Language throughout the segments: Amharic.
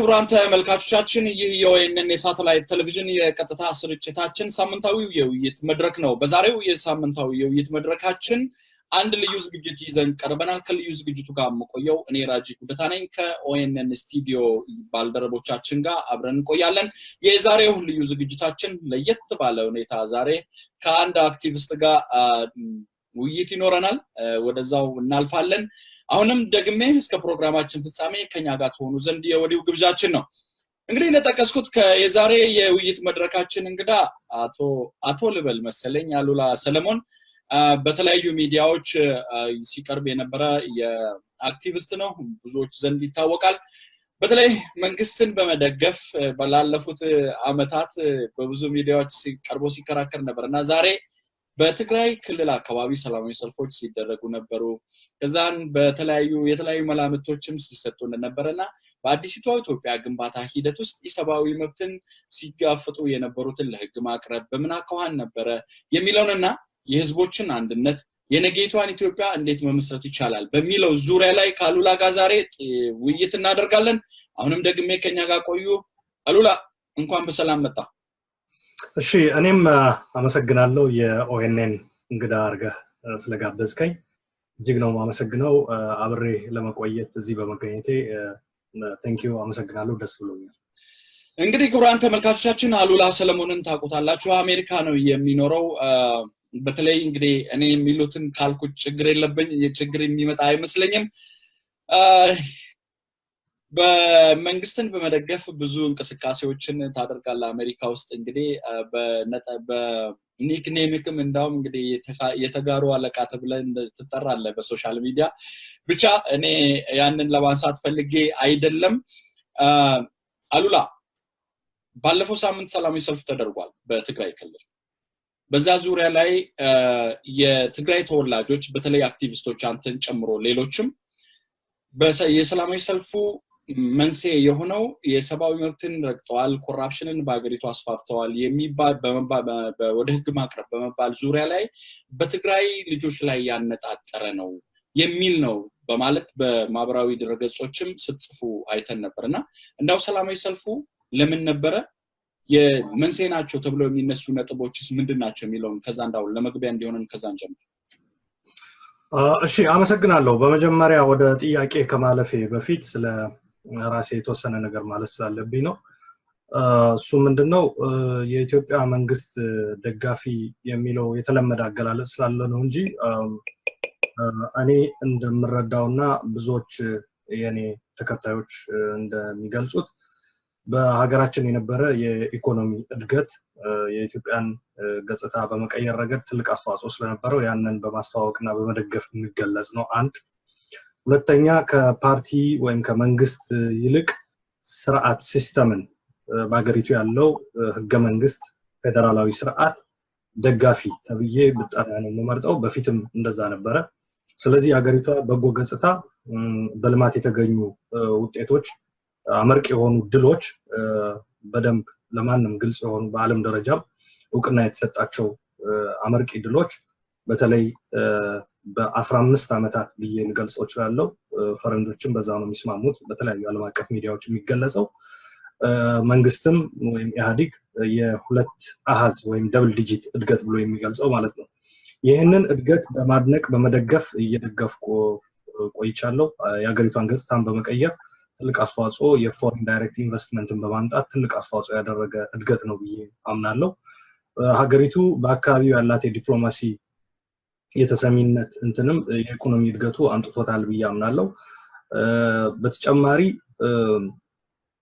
ክቡራን ተመልካቾቻችን፣ ይህ የኦኤንኤን የሳተላይት ቴሌቪዥን የቀጥታ ስርጭታችን ሳምንታዊው የውይይት መድረክ ነው። በዛሬው የሳምንታዊ የውይይት መድረካችን አንድ ልዩ ዝግጅት ይዘን ቀርበናል። ከልዩ ዝግጅቱ ጋር የምቆየው እኔ ራጂ ጉደታ ነኝ። ከኦኤንኤን ስቱዲዮ ባልደረቦቻችን ጋር አብረን እንቆያለን። የዛሬው ልዩ ዝግጅታችን ለየት ባለ ሁኔታ ዛሬ ከአንድ አክቲቪስት ጋር ውይይት ይኖረናል። ወደዛው እናልፋለን። አሁንም ደግሜ እስከ ፕሮግራማችን ፍጻሜ ከኛ ጋር ትሆኑ ዘንድ የወዲሁ ግብዣችን ነው። እንግዲህ እንደጠቀስኩት የዛሬ የውይይት መድረካችን እንግዳ አቶ ልበል መሰለኝ፣ አሉላ ሰለሞን፣ በተለያዩ ሚዲያዎች ሲቀርብ የነበረ የአክቲቪስት ነው። ብዙዎች ዘንድ ይታወቃል። በተለይ መንግስትን በመደገፍ ላለፉት አመታት በብዙ ሚዲያዎች ቀርቦ ሲከራከር ነበር እና ዛሬ በትግራይ ክልል አካባቢ ሰላማዊ ሰልፎች ሲደረጉ ነበሩ። ከዛን በተለያዩ የተለያዩ መላምቶችም ሲሰጡ እንደነበረ እና በአዲሲቷ ኢትዮጵያ ግንባታ ሂደት ውስጥ የሰብአዊ መብትን ሲጋፈጡ የነበሩትን ለህግ ማቅረብ በምን አኳኋን ነበረ የሚለውንና የህዝቦችን አንድነት፣ የነገይቷን ኢትዮጵያ እንዴት መመስረት ይቻላል በሚለው ዙሪያ ላይ ከአሉላ ጋር ዛሬ ውይይት እናደርጋለን። አሁንም ደግሜ ከኛ ጋር ቆዩ። አሉላ፣ እንኳን በሰላም መጣ። እሺ፣ እኔም አመሰግናለሁ፣ የኦኤንኤን እንግዳ አድርገህ ስለጋበዝከኝ እጅግ ነው የማመሰግነው። አብሬ ለመቆየት እዚህ በመገኘቴ thank you፣ አመሰግናለሁ። ደስ ብሎኛል። እንግዲህ ክቡራን ተመልካቾቻችን፣ አሉላ ሰለሞንን ታውቁታላችሁ። አሜሪካ ነው የሚኖረው። በተለይ እንግዲህ እኔ የሚሉትን ካልኩት ችግር የለብኝ፣ ችግር የሚመጣ አይመስለኝም። በመንግስትን በመደገፍ ብዙ እንቅስቃሴዎችን ታደርጋለህ አሜሪካ ውስጥ። እንግዲህ በ nickname ክም እንዳውም እንግዲህ የተጋሩ አለቃ ተብለህ ትጠራለህ በ social media። ብቻ እኔ ያንን ለማንሳት ፈልጌ አይደለም። አሉላ፣ ባለፈው ሳምንት ሰላማዊ ሰልፍ ተደርጓል በትግራይ ክልል። በዛ ዙሪያ ላይ የትግራይ ተወላጆች፣ በተለይ አክቲቪስቶች፣ አንተን ጨምሮ ሌሎችም፣ የሰላማዊ ሰልፉ መንስኤ የሆነው የሰብአዊ መብትን ረግጠዋል፣ corruption ን በሀገሪቱ አስፋፍተዋል የሚባል ወደ ህግ ማቅረብ በመባል ዙሪያ ላይ በትግራይ ልጆች ላይ ያነጣጠረ ነው የሚል ነው በማለት በማህበራዊ ድረገጾችም ስትጽፉ አይተን ነበር። እና እንዳው ሰላማዊ ሰልፉ ለምን ነበረ፣ የመንስኤ ናቸው ተብሎ የሚነሱ ነጥቦችስ ምንድን ናቸው የሚለውን ከዛ እንዳው ለመግቢያ እንዲሆነን ከዛ እንጀምር። እሺ፣ አመሰግናለሁ። በመጀመሪያ ወደ ጥያቄ ከማለፌ በፊት ስለ ራሴ የተወሰነ ነገር ማለት ስላለብኝ ነው። እሱ ምንድነው፣ የኢትዮጵያ መንግስት ደጋፊ የሚለው የተለመደ አገላለጽ ስላለ ነው እንጂ እኔ እንደምረዳውና ብዙዎች የኔ ተከታዮች እንደሚገልጹት በሀገራችን የነበረ የኢኮኖሚ እድገት የኢትዮጵያን ገጽታ በመቀየር ረገድ ትልቅ አስተዋጽኦ ስለነበረው ያንን በማስተዋወቅ እና በመደገፍ የሚገለጽ ነው። አንድ። ሁለተኛ፣ ከፓርቲ ወይም ከመንግስት ይልቅ ስርዓት፣ system ን፣ በሀገሪቱ ያለው ህገ መንግስት፣ ፌዴራላዊ ስርዓት ደጋፊ ተብዬ ብጠራ ነው የምመርጠው። በፊትም እንደዛ ነበረ። ስለዚህ የሀገሪቷ በጎ ገጽታ፣ በልማት የተገኙ ውጤቶች፣ አመርቂ የሆኑ ድሎች፣ በደንብ ለማንም ግልጽ የሆኑ፣ በአለም ደረጃም እውቅና የተሰጣቸው አመርቂ ድሎች፣ በተለይ በ15 ዓመታት ብዬ ልገልጸው እችላለሁ። ፈረንጆችም በዛ ነው የሚስማሙት፣ በተለያዩ ዓለም አቀፍ ሚዲያዎች የሚገለጸው፣ መንግስትም ወይም ኢህአዲግ የሁለት አሃዝ ወይም double digit እድገት ብሎ የሚገልጸው ማለት ነው። ይህንን እድገት በማድነቅ፣ በመደገፍ እየደገፍኩ ቆይቻለሁ። የሀገሪቷን ገጽታን በመቀየር ትልቅ አስተዋጽኦ፣ የ foreign direct investment ን በማምጣት ትልቅ አስተዋጽኦ ያደረገ እድገት ነው ብዬ አምናለሁ። ሀገሪቱ በአካባቢው ያላት የዲፕሎማሲ የተሰሚነት እንትንም የኢኮኖሚ እድገቱ አምጥቶታል ብዬ አምናለሁ። በተጨማሪ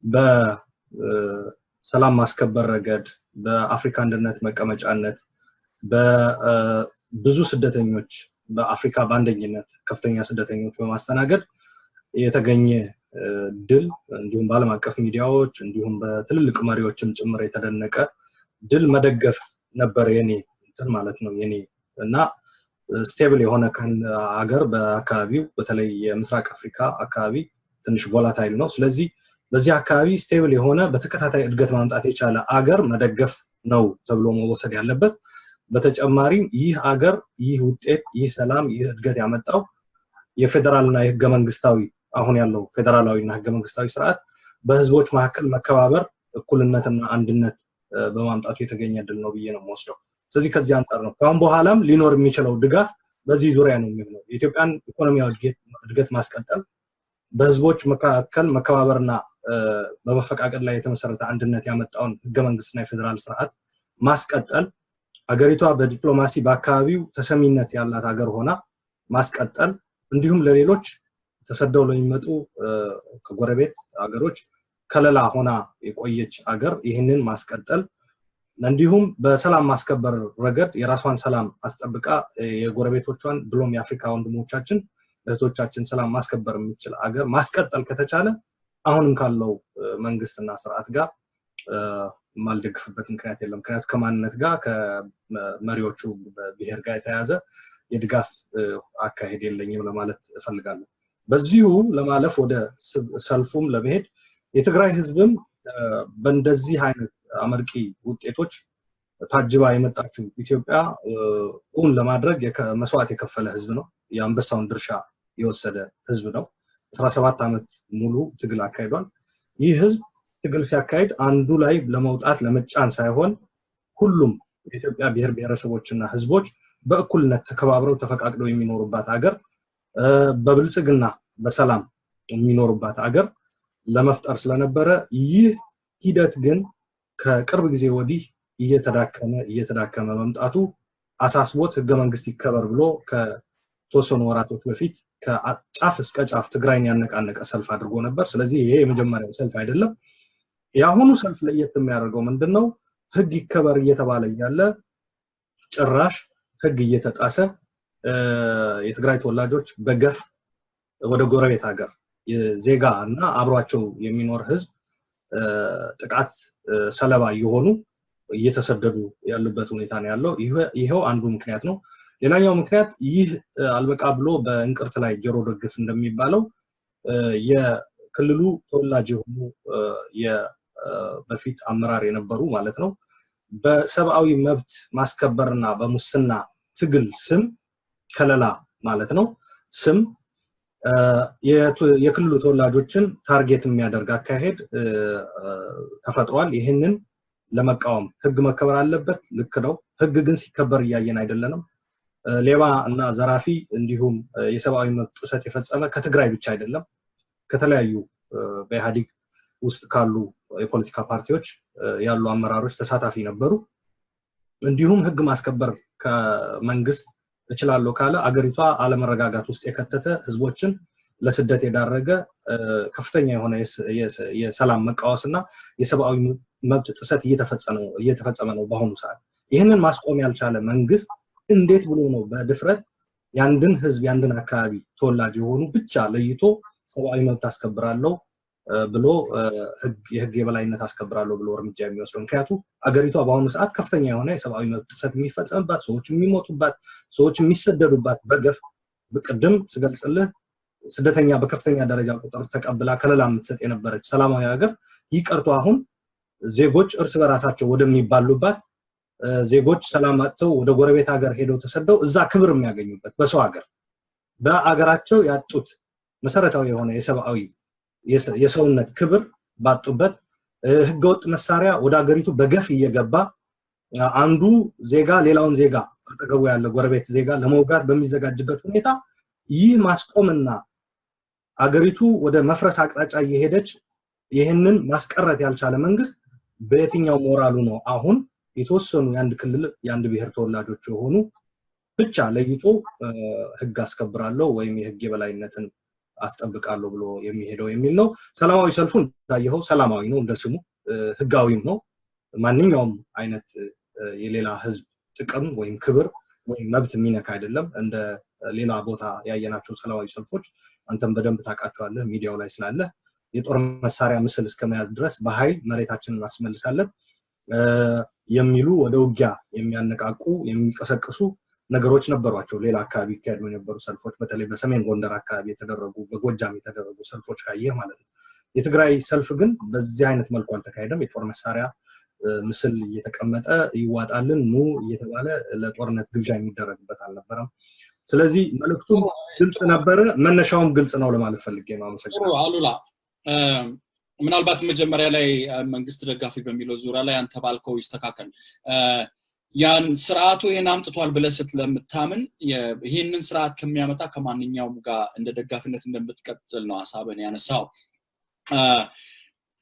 በሰላም ማስከበር ረገድ፣ በአፍሪካ አንድነት መቀመጫነት፣ በብዙ ስደተኞች፣ በአፍሪካ በአንደኝነት ከፍተኛ ስደተኞች በማስተናገድ የተገኘ ድል፣ እንዲሁም በአለም አቀፍ ሚዲያዎች እንዲሁም በትልልቅ መሪዎችም ጭምር የተደነቀ ድል መደገፍ ነበር የኔ እንትን ማለት ነው። የኔ እና stable የሆነ ሀገር በአካባቢው፣ በተለይ የምስራቅ አፍሪካ አካባቢ ትንሽ volatile ነው። ስለዚህ በዚህ አካባቢ stable የሆነ፣ በተከታታይ እድገት ማምጣት የቻለ አገር መደገፍ ነው ተብሎ መወሰድ ያለበት። በተጨማሪም ይህ አገር፣ ይህ ውጤት፣ ይህ ሰላም፣ ይህ እድገት ያመጣው የፌዴራልና የህገ መንግስታዊ፣ አሁን ያለው ፌዴራላዊ እና ህገ መንግስታዊ ስርዓት በህዝቦች መካከል መከባበር፣ እኩልነትና አንድነት በማምጣቱ የተገኘ ድል ነው ብዬ ነው የምወስደው። ስለዚህ ከዚህ አንጻር ነው ከአሁን በኋላም ሊኖር የሚችለው ድጋፍ በዚህ ዙሪያ ነው የሚሆነው። የኢትዮጵያን ኢኮኖሚያዊ እድገት ማስቀጠል፣ በህዝቦች መካከል መከባበርና በመፈቃቀድ ላይ የተመሰረተ አንድነት ያመጣውን ህገ መንግስትና የፌዴራል ስርዓት ማስቀጠል፣ አገሪቷ በዲፕሎማሲ በአካባቢው ተሰሚነት ያላት ሀገር ሆና ማስቀጠል፣ እንዲሁም ለሌሎች ተሰደው ለሚመጡ ከጎረቤት ሀገሮች ከለላ ሆና የቆየች አገር ይህንን ማስቀጠል፣ እንዲሁም በሰላም ማስከበር ረገድ የራሷን ሰላም አስጠብቃ የጎረቤቶቿን ብሎም የአፍሪካ ወንድሞቻችን እህቶቻችን ሰላም ማስከበር የሚችል አገር ማስቀጠል ከተቻለ አሁንም ካለው መንግስትና ስርዓት ጋር የማልደግፍበት ምክንያት የለም። ምክንያቱ ከማንነት ጋር ከመሪዎቹ ብሔር ጋር የተያያዘ የድጋፍ አካሄድ የለኝም ለማለት እፈልጋለሁ። በዚሁ ለማለፍ ወደ ሰልፉም ለመሄድ፣ የትግራይ ህዝብም በእንደዚህ አይነት አመርቂ ውጤቶች ታጅባ የመጣችው ኢትዮጵያ እውን ለማድረግ መስዋዕት የከፈለ ህዝብ ነው። የአንበሳውን ድርሻ የወሰደ ህዝብ ነው። 17 ዓመት ሙሉ ትግል አካሂዷል። ይህ ህዝብ ትግል ሲያካሂድ አንዱ ላይ ለመውጣት ለመጫን ሳይሆን ሁሉም የኢትዮጵያ ብሔር ብሔረሰቦችና ህዝቦች በእኩልነት ተከባብረው ተፈቃቅደው የሚኖሩባት አገር፣ በብልጽግና በሰላም የሚኖሩባት አገር ለመፍጠር ስለነበረ፣ ይህ ሂደት ግን ከቅርብ ጊዜ ወዲህ እየተዳከመ እየተዳከመ መምጣቱ አሳስቦት ህገ መንግስት ይከበር ብሎ ከተወሰኑ ወራቶች በፊት ከጫፍ እስከ ጫፍ ትግራይን ያነቃነቀ ሰልፍ አድርጎ ነበር። ስለዚህ ይሄ የመጀመሪያው ሰልፍ አይደለም። የአሁኑ ሰልፍ ለየት የሚያደርገው ምንድን ነው? ህግ ይከበር እየተባለ እያለ ጭራሽ ህግ እየተጣሰ የትግራይ ተወላጆች በገፍ ወደ ጎረቤት ሀገር ዜጋ እና አብሯቸው የሚኖር ህዝብ ጥቃት ሰለባ እየሆኑ እየተሰደዱ ያሉበት ሁኔታ ነው ያለው። ይኸው አንዱ ምክንያት ነው። ሌላኛው ምክንያት ይህ አልበቃ ብሎ በእንቅርት ላይ ጆሮ ደግፍ እንደሚባለው የክልሉ ተወላጅ የሆኑ በፊት አመራር የነበሩ ማለት ነው፣ በሰብአዊ መብት ማስከበርና በሙስና ትግል ስም፣ ከለላ ማለት ነው፣ ስም የክልሉ ተወላጆችን target የሚያደርግ አካሄድ ተፈጥሯል። ይህንን ለመቃወም ህግ መከበር አለበት፣ ልክ ነው። ህግ ግን ሲከበር እያየን አይደለንም። ሌባ እና ዘራፊ እንዲሁም የሰብአዊ መብት ጥሰት የፈጸመ ከትግራይ ብቻ አይደለም፣ ከተለያዩ በኢህአዴግ ውስጥ ካሉ የፖለቲካ ፓርቲዎች ያሉ አመራሮች ተሳታፊ ነበሩ። እንዲሁም ህግ ማስከበር ከመንግስት እችላለሁ ካለ አገሪቷ አለመረጋጋት ውስጥ የከተተ፣ ህዝቦችን ለስደት የዳረገ፣ ከፍተኛ የሆነ የሰላም መቃወስ እና የሰብአዊ መብት ጥሰት እየተፈጸመ ነው በአሁኑ ሰዓት። ይህንን ማስቆም ያልቻለ መንግስት እንዴት ብሎ ነው በድፍረት የአንድን ህዝብ፣ የአንድን አካባቢ ተወላጅ የሆኑ ብቻ ለይቶ ሰብአዊ መብት አስከብራለሁ ብሎ፣ የህግ የበላይነት አስከብራለሁ ብሎ እርምጃ የሚወስደው? ምክንያቱ አገሪቷ በአሁኑ ሰዓት ከፍተኛ የሆነ የሰብአዊ መብት ጥሰት የሚፈጸምባት፣ ሰዎች የሚሞቱባት፣ ሰዎች የሚሰደዱባት በገፍ፣ ቅድም ስገልጽልህ ስደተኛ በከፍተኛ ደረጃ ቁጥር ተቀብላ ከለላ የምትሰጥ የነበረች ሰላማዊ ሀገር ይቀርቶ አሁን ዜጎች እርስ በራሳቸው ወደሚባሉባት፣ ዜጎች ሰላም አጥተው ወደ ጎረቤት ሀገር ሄደው ተሰደው እዛ ክብር የሚያገኙበት፣ በሰው ሀገር በአገራቸው ያጡት መሰረታዊ የሆነ የሰብአዊ የሰውነት ክብር ባጡበት፣ ህገወጥ መሳሪያ ወደ ሀገሪቱ በገፍ እየገባ አንዱ ዜጋ ሌላውን ዜጋ፣ አጠገቡ ያለ ጎረቤት ዜጋ ለመውጋት በሚዘጋጅበት ሁኔታ ይህ ማስቆምና አገሪቱ ወደ መፍረስ አቅጣጫ እየሄደች ይህንን ማስቀረት ያልቻለ መንግስት በየትኛው ሞራሉ ነው አሁን የተወሰኑ የአንድ ክልል የአንድ ብሔር ተወላጆች የሆኑ ብቻ ለይቶ ህግ አስከብራለሁ ወይም የህግ የበላይነትን አስጠብቃለሁ ብሎ የሚሄደው የሚል ነው። ሰላማዊ ሰልፉ እንዳየኸው ሰላማዊ ነው፣ እንደ ስሙ ህጋዊም ነው። ማንኛውም አይነት የሌላ ህዝብ ጥቅም ወይም ክብር ወይም መብት የሚነካ አይደለም። እንደ ሌላ ቦታ ያየናቸው ሰላማዊ ሰልፎች፣ አንተም በደንብ ታውቃቸዋለህ ሚዲያው ላይ ስላለ፣ የጦር መሳሪያ ምስል እስከመያዝ ድረስ በኃይል መሬታችንን እናስመልሳለን የሚሉ ወደ ውጊያ የሚያነቃቁ፣ የሚቀሰቅሱ ነገሮች ነበሯቸው። ሌላ አካባቢ ይካሄዱ የነበሩ ሰልፎች፣ በተለይ በሰሜን ጎንደር አካባቢ የተደረጉ፣ በጎጃም የተደረጉ ሰልፎች ካየህ ማለት ነው። የትግራይ ሰልፍ ግን በዚህ አይነት መልኩ አልተካሄደም። የጦር መሳሪያ ምስል እየተቀመጠ ይዋጣልን ኑ እየተባለ ለጦርነት ግብዣ የሚደረግበት አልነበረም። ስለዚህ መልእክቱም ግልጽ ነበረ፣ መነሻውም ግልጽ ነው ለማለት ፈልጌ ነው። አመሰግናለሁ። አሉላ፣ ምናልባት መጀመሪያ ላይ መንግስት ደጋፊ በሚለው ዙሪያ ላይ አንተ ባልከው ይስተካከል። ያን ስርዓቱ ይሄን አምጥቷል ብለህ ስለምታምን ይሄንን ስርዓት ከሚያመጣ ከማንኛውም ጋር እንደ ደጋፊነት እንደምትቀጥል ነው ሀሳብን ያነሳው።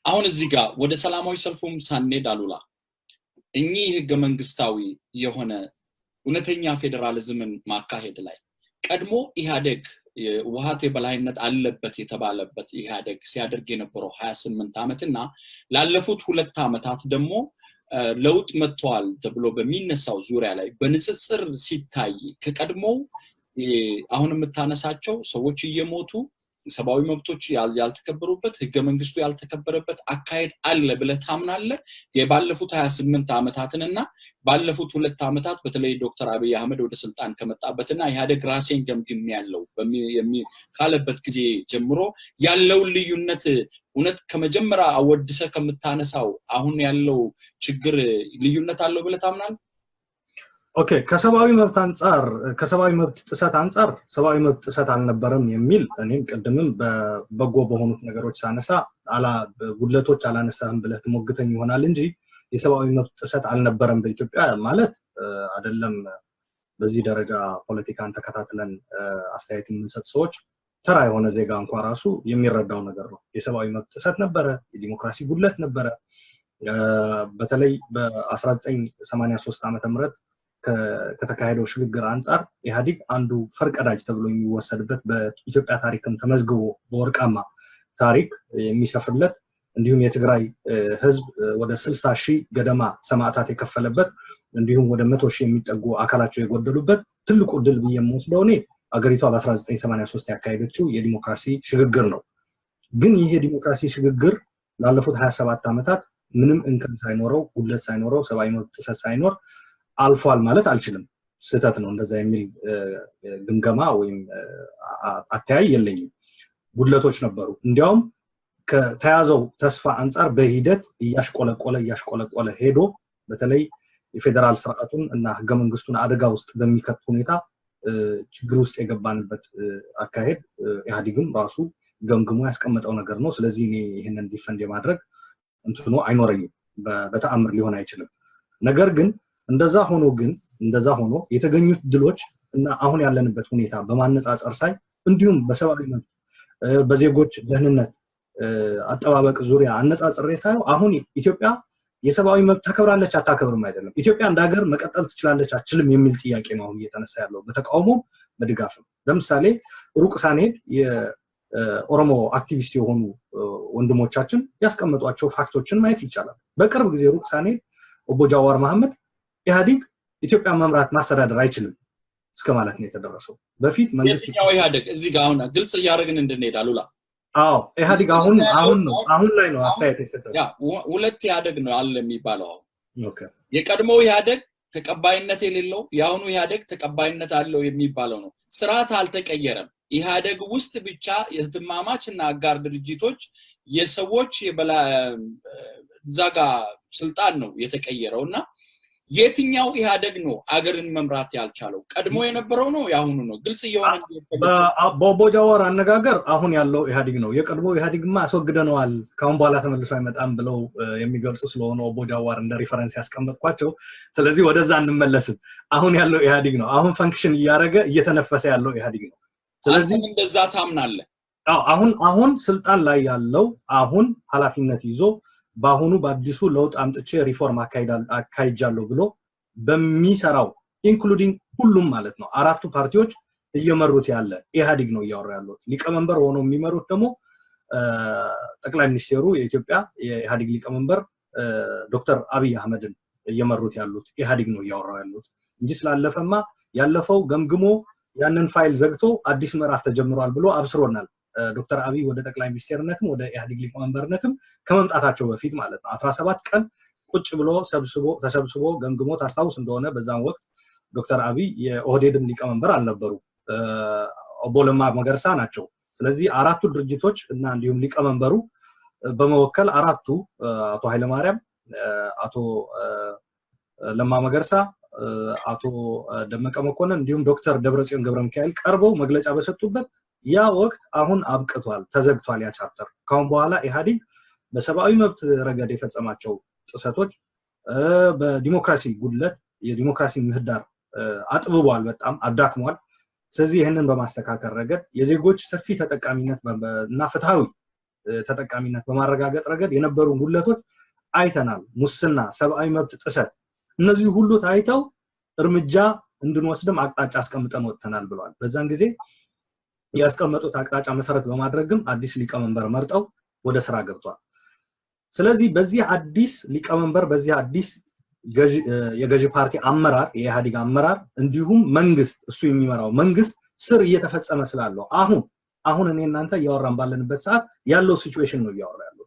አሁን እዚህ ጋር ወደ ሰላማዊ ሰልፉም ሳንሄድ አሉላ፣ እኚህ ህገ መንግስታዊ የሆነ እውነተኛ ፌዴራሊዝምን ማካሄድ ላይ ቀድሞ ኢህአዴግ ህወሓት የበላይነት አለበት የተባለበት ኢህአዴግ ሲያደርግ የነበረው 28 ዓመት እና ላለፉት 2 ዓመታት ደግሞ ለውጥ መጥተዋል ተብሎ በሚነሳው ዙሪያ ላይ በንጽጽር ሲታይ ከቀድሞው አሁን የምታነሳቸው ሰዎች እየሞቱ፣ ሰብአዊ መብቶች ያልተከበሩበት፣ ህገ መንግስቱ ያልተከበረበት አካሄድ አለ ብለህ ታምናለህ? የባለፉት 28 ዓመታትን እና ባለፉት 2 ዓመታት በተለይ ዶክተር አብይ አህመድ ወደ ስልጣን ከመጣበትና ኢህአዴግ ራሴን ገምግሜያለሁ ካለበት ጊዜ ጀምሮ ያለውን ልዩነት እውነት ከመጀመሪያ አወድሰህ ከምታነሳው አሁን ያለው ችግር ልዩነት አለው ብለህ ታምናለህ? Okay፣ ከሰብአዊ መብት አንጻር፣ ከሰብአዊ መብት ጥሰት አንጻር ሰብአዊ መብት ጥሰት አልነበረም የሚል እኔም ቅድምም በበጎ በሆኑት ነገሮች ሳነሳ ጉድለቶች አላነሳህም ብለህ ትሞግተኝ ይሆናል እንጂ የሰብአዊ መብት ጥሰት አልነበረም በኢትዮጵያ ማለት አይደለም። በዚህ ደረጃ ፖለቲካን ተከታትለን አስተያየት የምንሰጥ ሰዎች፣ ተራ የሆነ ዜጋ እንኳ ራሱ የሚረዳው ነገር ነው። የሰብአዊ መብት ጥሰት ነበረ፣ የዲሞክራሲ ጉድለት ነበረ። በተለይ በ1983 ዓ.ም. ከተካሄደው ሽግግር አንጻር ኢህአዲግ አንዱ ፈርቀዳጅ ተብሎ የሚወሰድበት፣ በኢትዮጵያ ታሪክም ተመዝግቦ በወርቃማ ታሪክ የሚሰፍርለት፣ እንዲሁም የትግራይ ህዝብ ወደ 60,000 ገደማ ሰማዕታት የከፈለበት፣ እንዲሁም ወደ 100,000 የሚጠጉ አካላቸው የጎደሉበት ትልቁ ድል ብዬ የምወስደው እኔ አገሪቷ በ1983 ያካሄደችው የዲሞክራሲ ሽግግር ነው። ግን ይህ የዲሞክራሲ ሽግግር ላለፉት 27 ዓመታት ምንም እንከን ሳይኖረው፣ ጉድለት ሳይኖረው፣ ሰብአዊ መብት ጥሰት ሳይኖር አልፏል ማለት አልችልም። ስህተት ነው። እንደዛ የሚል ግምገማ ወይም አተያይ የለኝም። ጉድለቶች ነበሩ። እንዲያውም ከተያዘው ተስፋ አንጻር በሂደት እያሽቆለቆለ እያሽቆለቆለ ሄዶ በተለይ የፌዴራል ስርዓቱን እና ህገ መንግስቱን አደጋ ውስጥ በሚከት ሁኔታ ችግር ውስጥ የገባንበት አካሄድ ኢህአዲግም ራሱ ገምግሞ ያስቀመጠው ነገር ነው። ስለዚህ እኔ ይህንን defend የማድረግ እንትኑ አይኖረኝም፣ በተአምር ሊሆን አይችልም። ነገር ግን እንደዛ ሆኖ ግን እንደዛ ሆኖ የተገኙት ድሎች እና አሁን ያለንበት ሁኔታ በማነጻጸር ሳይ፣ እንዲሁም በሰብአዊ መብት፣ በዜጎች ደህንነት አጠባበቅ ዙሪያ አነጻጽሬ ሳየው አሁን ኢትዮጵያ የሰብአዊ መብት ታከብራለች አታከብርም አይደለም። ኢትዮጵያ እንደ ሀገር መቀጠል ትችላለች አትችልም የሚል ጥያቄ ነው አሁን እየተነሳ ያለው በተቃውሞም በድጋፍም። ለምሳሌ ሩቅ ሳንሄድ የኦሮሞ አክቲቪስት የሆኑ ወንድሞቻችን ያስቀመጧቸው fact ኦችን ማየት ይቻላል። በቅርብ ጊዜ ሩቅ ሳንሄድ ኦቦ ጃዋር መሐመድ ኢህአዲግ ኢትዮጵያን መምራት ማስተዳደር አይችልም እስከ ማለት ነው የተደረሰው። በፊት መንግስት የትኛው ኢህአዴግ? እዚህ ጋር አሁን ግልጽ እያደረግን እንድንሄድ አሉላ። አዎ፣ ኢህአዲግ አሁን አሁን ነው፣ አሁን ላይ ነው አስተያየት የሰጠው። ያ ሁለት ኢህአዴግ ነው አለ የሚባለው አሁን። የቀድሞው ኢህአዴግ ተቀባይነት የሌለው፣ የአሁኑ ኢህአዴግ ተቀባይነት አለው የሚባለው ነው። ስርዓት አልተቀየረም። ኢህአዴግ ውስጥ ብቻ የእህትማማች እና አጋር ድርጅቶች የሰዎች እዛ ጋር ስልጣን ነው የተቀየረው። እና የትኛው ኢህአዴግ ነው አገርን መምራት ያልቻለው? ቀድሞ የነበረው ነው፣ የአሁኑ ነው? ግልጽ እየሆነ በኦቦ ጃዋር አነጋገር አሁን ያለው ኢህአዲግ ነው። የቀድሞ ኢህአዲግማ አስወግደነዋል፣ ከአሁን በኋላ ተመልሶ አይመጣም ብለው የሚገልጹ ስለሆነ ኦቦ ጃዋር እንደ reference ያስቀመጥኳቸው። ስለዚህ ወደዛ አንመለስም። አሁን ያለው ኢህአዲግ ነው። አሁን function እያደረገ እየተነፈሰ ያለው ኢህአዲግ ነው። ስለዚህ እንደዛ ታምናለህ? አሁን አሁን ስልጣን ላይ ያለው፣ አሁን ኃላፊነት ይዞ በአሁኑ በአዲሱ ለውጥ አምጥቼ ሪፎርም አካሂጃለሁ ብሎ በሚሰራው including ሁሉም ማለት ነው አራቱ ፓርቲዎች እየመሩት ያለ ኢህአዲግ ነው እያወራ ያሉት። ሊቀመንበር ሆነው የሚመሩት ደግሞ ጠቅላይ ሚኒስቴሩ የኢትዮጵያ የኢህአዲግ ሊቀመንበር ዶክተር አብይ አህመድን እየመሩት ያሉት ኢህአዲግ ነው እያወራው ያሉት እንጂ ስላለፈማ ያለፈው ገምግሞ ያንን ፋይል ዘግቶ አዲስ ምዕራፍ ተጀምሯል ብሎ አብስሮናል። ዶክተር አብይ ወደ ጠቅላይ ሚኒስቴርነትም ወደ ኢህአዴግ ሊቀመንበርነትም ከመምጣታቸው በፊት ማለት ነው 17 ቀን ቁጭ ብሎ ሰብስቦ ተሰብስቦ ገምግሞ፣ ታስታውስ እንደሆነ በዛን ወቅት ዶክተር አብይ የኦህዴድም ሊቀመንበር አልነበሩ፣ ኦቦ ለማ መገርሳ ናቸው። ስለዚህ አራቱ ድርጅቶች እና እንዲሁም ሊቀመንበሩ በመወከል አራቱ አቶ ኃይለማርያም፣ አቶ ለማ መገርሳ፣ አቶ ደመቀ መኮንን እንዲሁም ዶክተር ደብረጽዮን ገብረ ሚካኤል ቀርበው መግለጫ በሰጡበት ያ ወቅት አሁን አብቅቷል፣ ተዘግቷል ያ chapter። ካሁን በኋላ ኢህአዴግ በሰብአዊ መብት ረገድ የፈጸማቸው ጥሰቶች፣ በዲሞክራሲ ጉድለት የዲሞክራሲ ምህዳር አጥብቧል፣ በጣም አዳክሟል። ስለዚህ ይህንን በማስተካከል ረገድ የዜጎች ሰፊ ተጠቃሚነት እና ፍትሃዊ ተጠቃሚነት በማረጋገጥ ረገድ የነበሩ ጉድለቶች አይተናል። ሙስና፣ ሰብአዊ መብት ጥሰት፣ እነዚህ ሁሉ ታይተው እርምጃ እንድንወስድም አቅጣጫ አስቀምጠን ወጥተናል ብለዋል። በዛን ጊዜ ያስቀመጡት አቅጣጫ መሰረት በማድረግም አዲስ ሊቀመንበር መርጠው ወደ ስራ ገብቷል። ስለዚህ በዚህ አዲስ ሊቀመንበር፣ በዚህ አዲስ የገዢ ፓርቲ አመራር፣ የኢህአዴግ አመራር እንዲሁም መንግስት፣ እሱ የሚመራው መንግስት ስር እየተፈጸመ ስላለው አሁን እኔ እናንተ እያወራን ባለንበት ሰዓት ያለው situation ነው እያወራ ያለው።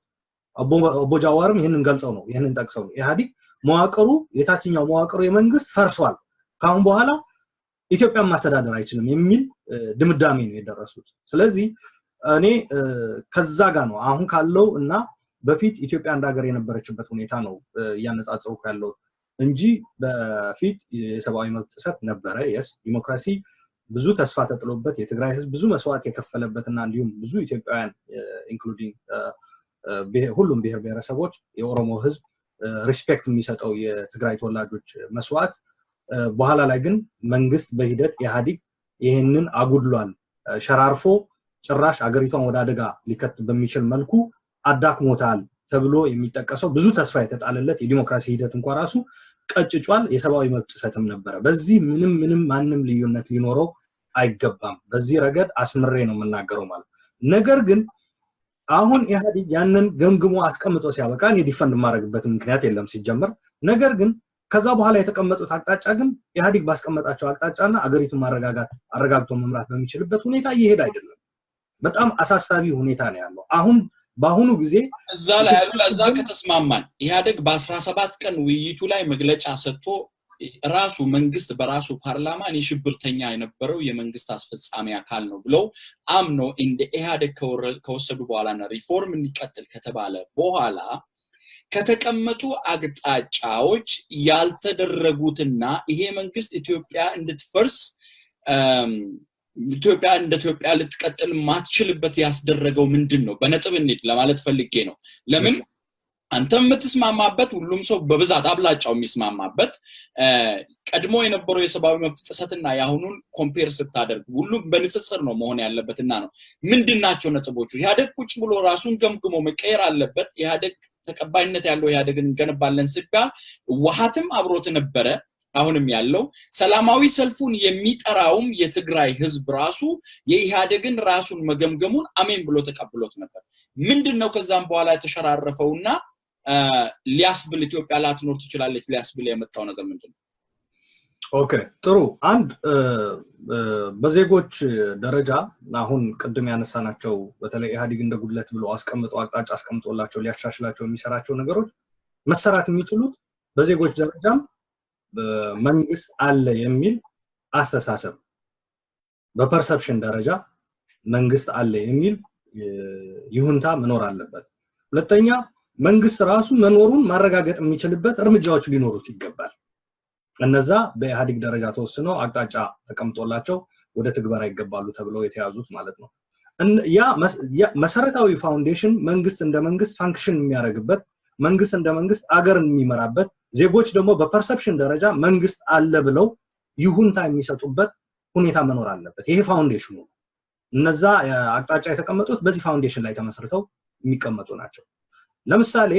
ኦቦ ጃዋርም ይህንን ገልጸው ነው፣ ይህንን ጠቅሰው ነው፣ ኢህአዴግ መዋቅሩ፣ የታችኛው መዋቅሩ የመንግስት ፈርሷል፣ ከአሁን በኋላ ኢትዮጵያን ማስተዳደር አይችልም የሚል ድምዳሜ ነው የደረሱት። ስለዚህ እኔ ከዛ ጋር ነው አሁን ካለው እና በፊት ኢትዮጵያ እንደ ሀገር የነበረችበት ሁኔታ ነው እያነጻጸርኩ ያለው እንጂ በፊት የሰብአዊ መብት ጥሰት ነበረ። Yes፣ ዲሞክራሲ ብዙ ተስፋ ተጥሎበት የትግራይ ህዝብ ብዙ መስዋዕት የከፈለበት እና እንዲሁም ብዙ ኢትዮጵያውያን including ሁሉም ብሔር ብሔረሰቦች፣ የኦሮሞ ህዝብ respect የሚሰጠው የትግራይ ተወላጆች መስዋዕት፣ በኋላ ላይ ግን መንግስት በሂደት ኢህአዲግ ይህንን አጉድሏል፣ ሸራርፎ ጭራሽ አገሪቷን ወደ አደጋ ሊከት በሚችል መልኩ አዳክሞታል ተብሎ የሚጠቀሰው ብዙ ተስፋ የተጣለለት የዲሞክራሲ ሂደት እንኳ ራሱ ቀጭጯል። የሰብአዊ መብት ጥሰትም ነበረ። በዚህ ምንም ምንም ማንም ልዩነት ሊኖረው አይገባም። በዚህ ረገድ አስምሬ ነው የምናገረው ማለት። ነገር ግን አሁን ኢህአዴግ ያንን ገምግሞ አስቀምጦ ሲያበቃ እኔ defend የማደርግበት ምክንያት የለም ሲጀመር። ነገር ግን ከዛ በኋላ የተቀመጡት አቅጣጫ ግን ኢህአዴግ ባስቀመጣቸው አቅጣጫና አገሪቱን ማረጋጋት፣ አረጋግቶ መምራት በሚችልበት ሁኔታ እየሄደ አይደለም። በጣም አሳሳቢ ሁኔታ ነው ያለው አሁን በአሁኑ ጊዜ። እዛ ላይ አሉላ፣ እዛ ከተስማማን ኢህአዴግ በ17 ቀን ውይይቱ ላይ መግለጫ ሰጥቶ ራሱ መንግስት በራሱ ፓርላማ እኔ ሽብርተኛ የነበረው የመንግስት አስፈጻሚ አካል ነው ብለው አምኖ እንደ ኢህአዴግ ከወሰዱ በኋላና ሪፎርም እንዲቀጥል ከተባለ በኋላ ከተቀመጡ አቅጣጫዎች ያልተደረጉትና ይሄ መንግስት ኢትዮጵያ እንድትፈርስ፣ ኢትዮጵያ እንደ ኢትዮጵያ ልትቀጥል ማትችልበት ያስደረገው ምንድን ነው? በነጥብ እንሂድ ለማለት ፈልጌ ነው። ለምን አንተ የምትስማማበት፣ ሁሉም ሰው በብዛት አብላጫው የሚስማማበት ቀድሞ የነበረው የሰብአዊ መብት ጥሰትና የአሁኑን compare ስታደርግ ሁሉም በንጽጽር ነው መሆን ያለበትና ነው። ምንድን ናቸው ነጥቦቹ? ኢህአዴግ ቁጭ ብሎ ራሱን ገምግሞ መቀየር አለበት። ኢህአዴግ ተቀባይነት ያለው ኢህአዴግን እንገነባለን ሲባል ህወሓትም አብሮት ነበረ። አሁንም ያለው ሰላማዊ ሰልፉን የሚጠራውም የትግራይ ህዝብ ራሱ የኢህአዴግን ራሱን መገምገሙን አሜን ብሎ ተቀብሎት ነበር። ምንድን ነው ከዛም በኋላ የተሸራረፈውና ሊያስብል ኢትዮጵያ ላትኖር ትችላለች ሊያስብል የመጣው ነገር ምንድን ነው? Okay፣ ጥሩ። አንድ በዜጎች ደረጃ አሁን ቅድም ያነሳናቸው በተለይ ኢህአዴግ እንደ ጉድለት ብሎ አስቀምጦ፣ አቅጣጫ አስቀምጦላቸው ሊያሻሽላቸው የሚሰራቸው ነገሮች መሰራት የሚችሉት በዜጎች ደረጃም መንግስት አለ የሚል አስተሳሰብ፣ በ perception ደረጃ መንግስት አለ የሚል ይሁንታ መኖር አለበት። ሁለተኛ መንግስት ራሱ መኖሩን ማረጋገጥ የሚችልበት እርምጃዎች ሊኖሩት ይገባል። እነዛ በኢህአዴግ ደረጃ ተወስነው አቅጣጫ ተቀምጦላቸው ወደ ትግበራ ይገባሉ ተብለው የተያዙት ማለት ነው። ያ መሰረታዊ foundation መንግስት እንደ መንግስት function የሚያደርግበት፣ መንግስት እንደ መንግስት አገርን የሚመራበት፣ ዜጎች ደግሞ በ perception ደረጃ መንግስት አለ ብለው ይሁንታ የሚሰጡበት ሁኔታ መኖር አለበት። ይሄ foundation ኑ ነው። እነዛ አቅጣጫ የተቀመጡት በዚህ foundation ላይ ተመስርተው የሚቀመጡ ናቸው። ለምሳሌ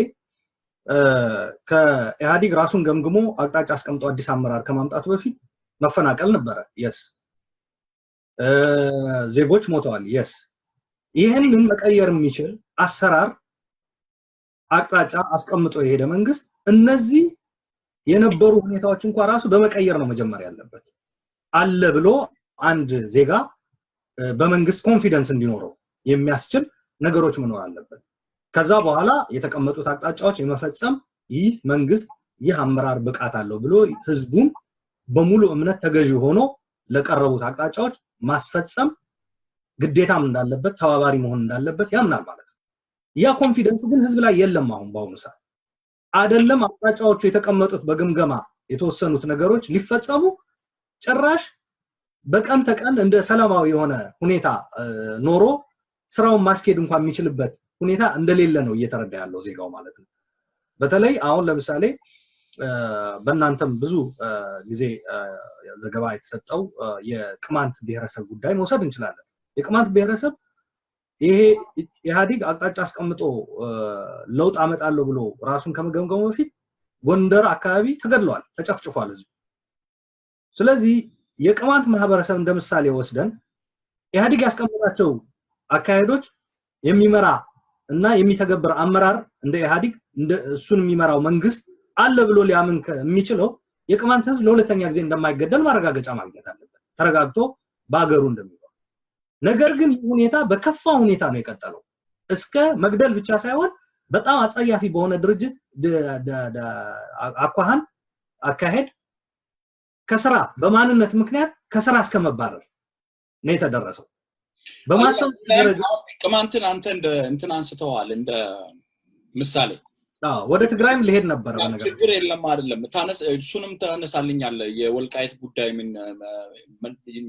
ከኢህአዴግ ራሱን ገምግሞ አቅጣጫ አስቀምጦ አዲስ አመራር ከማምጣቱ በፊት መፈናቀል ነበረ። Yes፣ ዜጎች ሞተዋል። Yes፣ ይህንን መቀየር የሚችል አሰራር አቅጣጫ አስቀምጦ የሄደ መንግስት እነዚህ የነበሩ ሁኔታዎች እንኳ ራሱ በመቀየር ነው መጀመር ያለበት። አለ ብሎ አንድ ዜጋ በመንግስት confidence እንዲኖረው የሚያስችል ነገሮች መኖር አለበት። ከዛ በኋላ የተቀመጡት አቅጣጫዎች የመፈጸም ይህ መንግስት፣ ይህ አመራር ብቃት አለው ብሎ ህዝቡም በሙሉ እምነት ተገዢ ሆኖ ለቀረቡት አቅጣጫዎች ማስፈጸም ግዴታም እንዳለበት፣ ተባባሪ መሆን እንዳለበት ያምናል ማለት ነው። ያ confidence ግን ህዝብ ላይ የለም አሁን በአሁኑ ሰዓት። አይደለም አቅጣጫዎቹ የተቀመጡት በግምገማ የተወሰኑት ነገሮች ሊፈጸሙ፣ ጭራሽ በቀን ተቀን እንደ ሰላማዊ የሆነ ሁኔታ ኖሮ ስራውን ማስኬድ እንኳን የሚችልበት ሁኔታ እንደሌለ ነው እየተረዳ ያለው ዜጋው ማለት ነው። በተለይ አሁን ለምሳሌ በእናንተም ብዙ ጊዜ ዘገባ የተሰጠው የቅማንት ብሔረሰብ ጉዳይ መውሰድ እንችላለን። የቅማንት ብሔረሰብ ይሄ ኢህአዲግ አቅጣጫ አስቀምጦ ለውጥ አመጣለሁ ብሎ ራሱን ከመገምገሙ በፊት ጎንደር አካባቢ ተገድሏል፣ ተጨፍጭፏል ህዝቡ። ስለዚህ የቅማንት ማህበረሰብ እንደ ምሳሌ ወስደን ኢህአዲግ ያስቀመጣቸው አካሄዶች የሚመራ እና የሚተገብር አመራር እንደ ኢህአዲግ እንደ እሱን የሚመራው መንግስት አለ ብሎ ሊያምን የሚችለው የቅማንት ህዝብ ለሁለተኛ ጊዜ እንደማይገደል ማረጋገጫ ማግኘት አለበት፣ ተረጋግቶ በአገሩ እንደሚኖር። ነገር ግን ይህ ሁኔታ በከፋ ሁኔታ ነው የቀጠለው። እስከ መግደል ብቻ ሳይሆን በጣም አጸያፊ በሆነ ድርጅት አኳኋን አካሄድ ከስራ በማንነት ምክንያት ከስራ እስከ መባረር ነው የተደረሰው። በማሰብ ደረጃ ቅማንትን አንተ እንደ እንትን አንስተዋል እንደ ምሳሌ። ወደ ትግራይም ልሄድ ነበረ። በነገር ችግር የለም አይደለም፣ እሱንም ታነሳልኛለህ። የወልቃይት ጉዳይ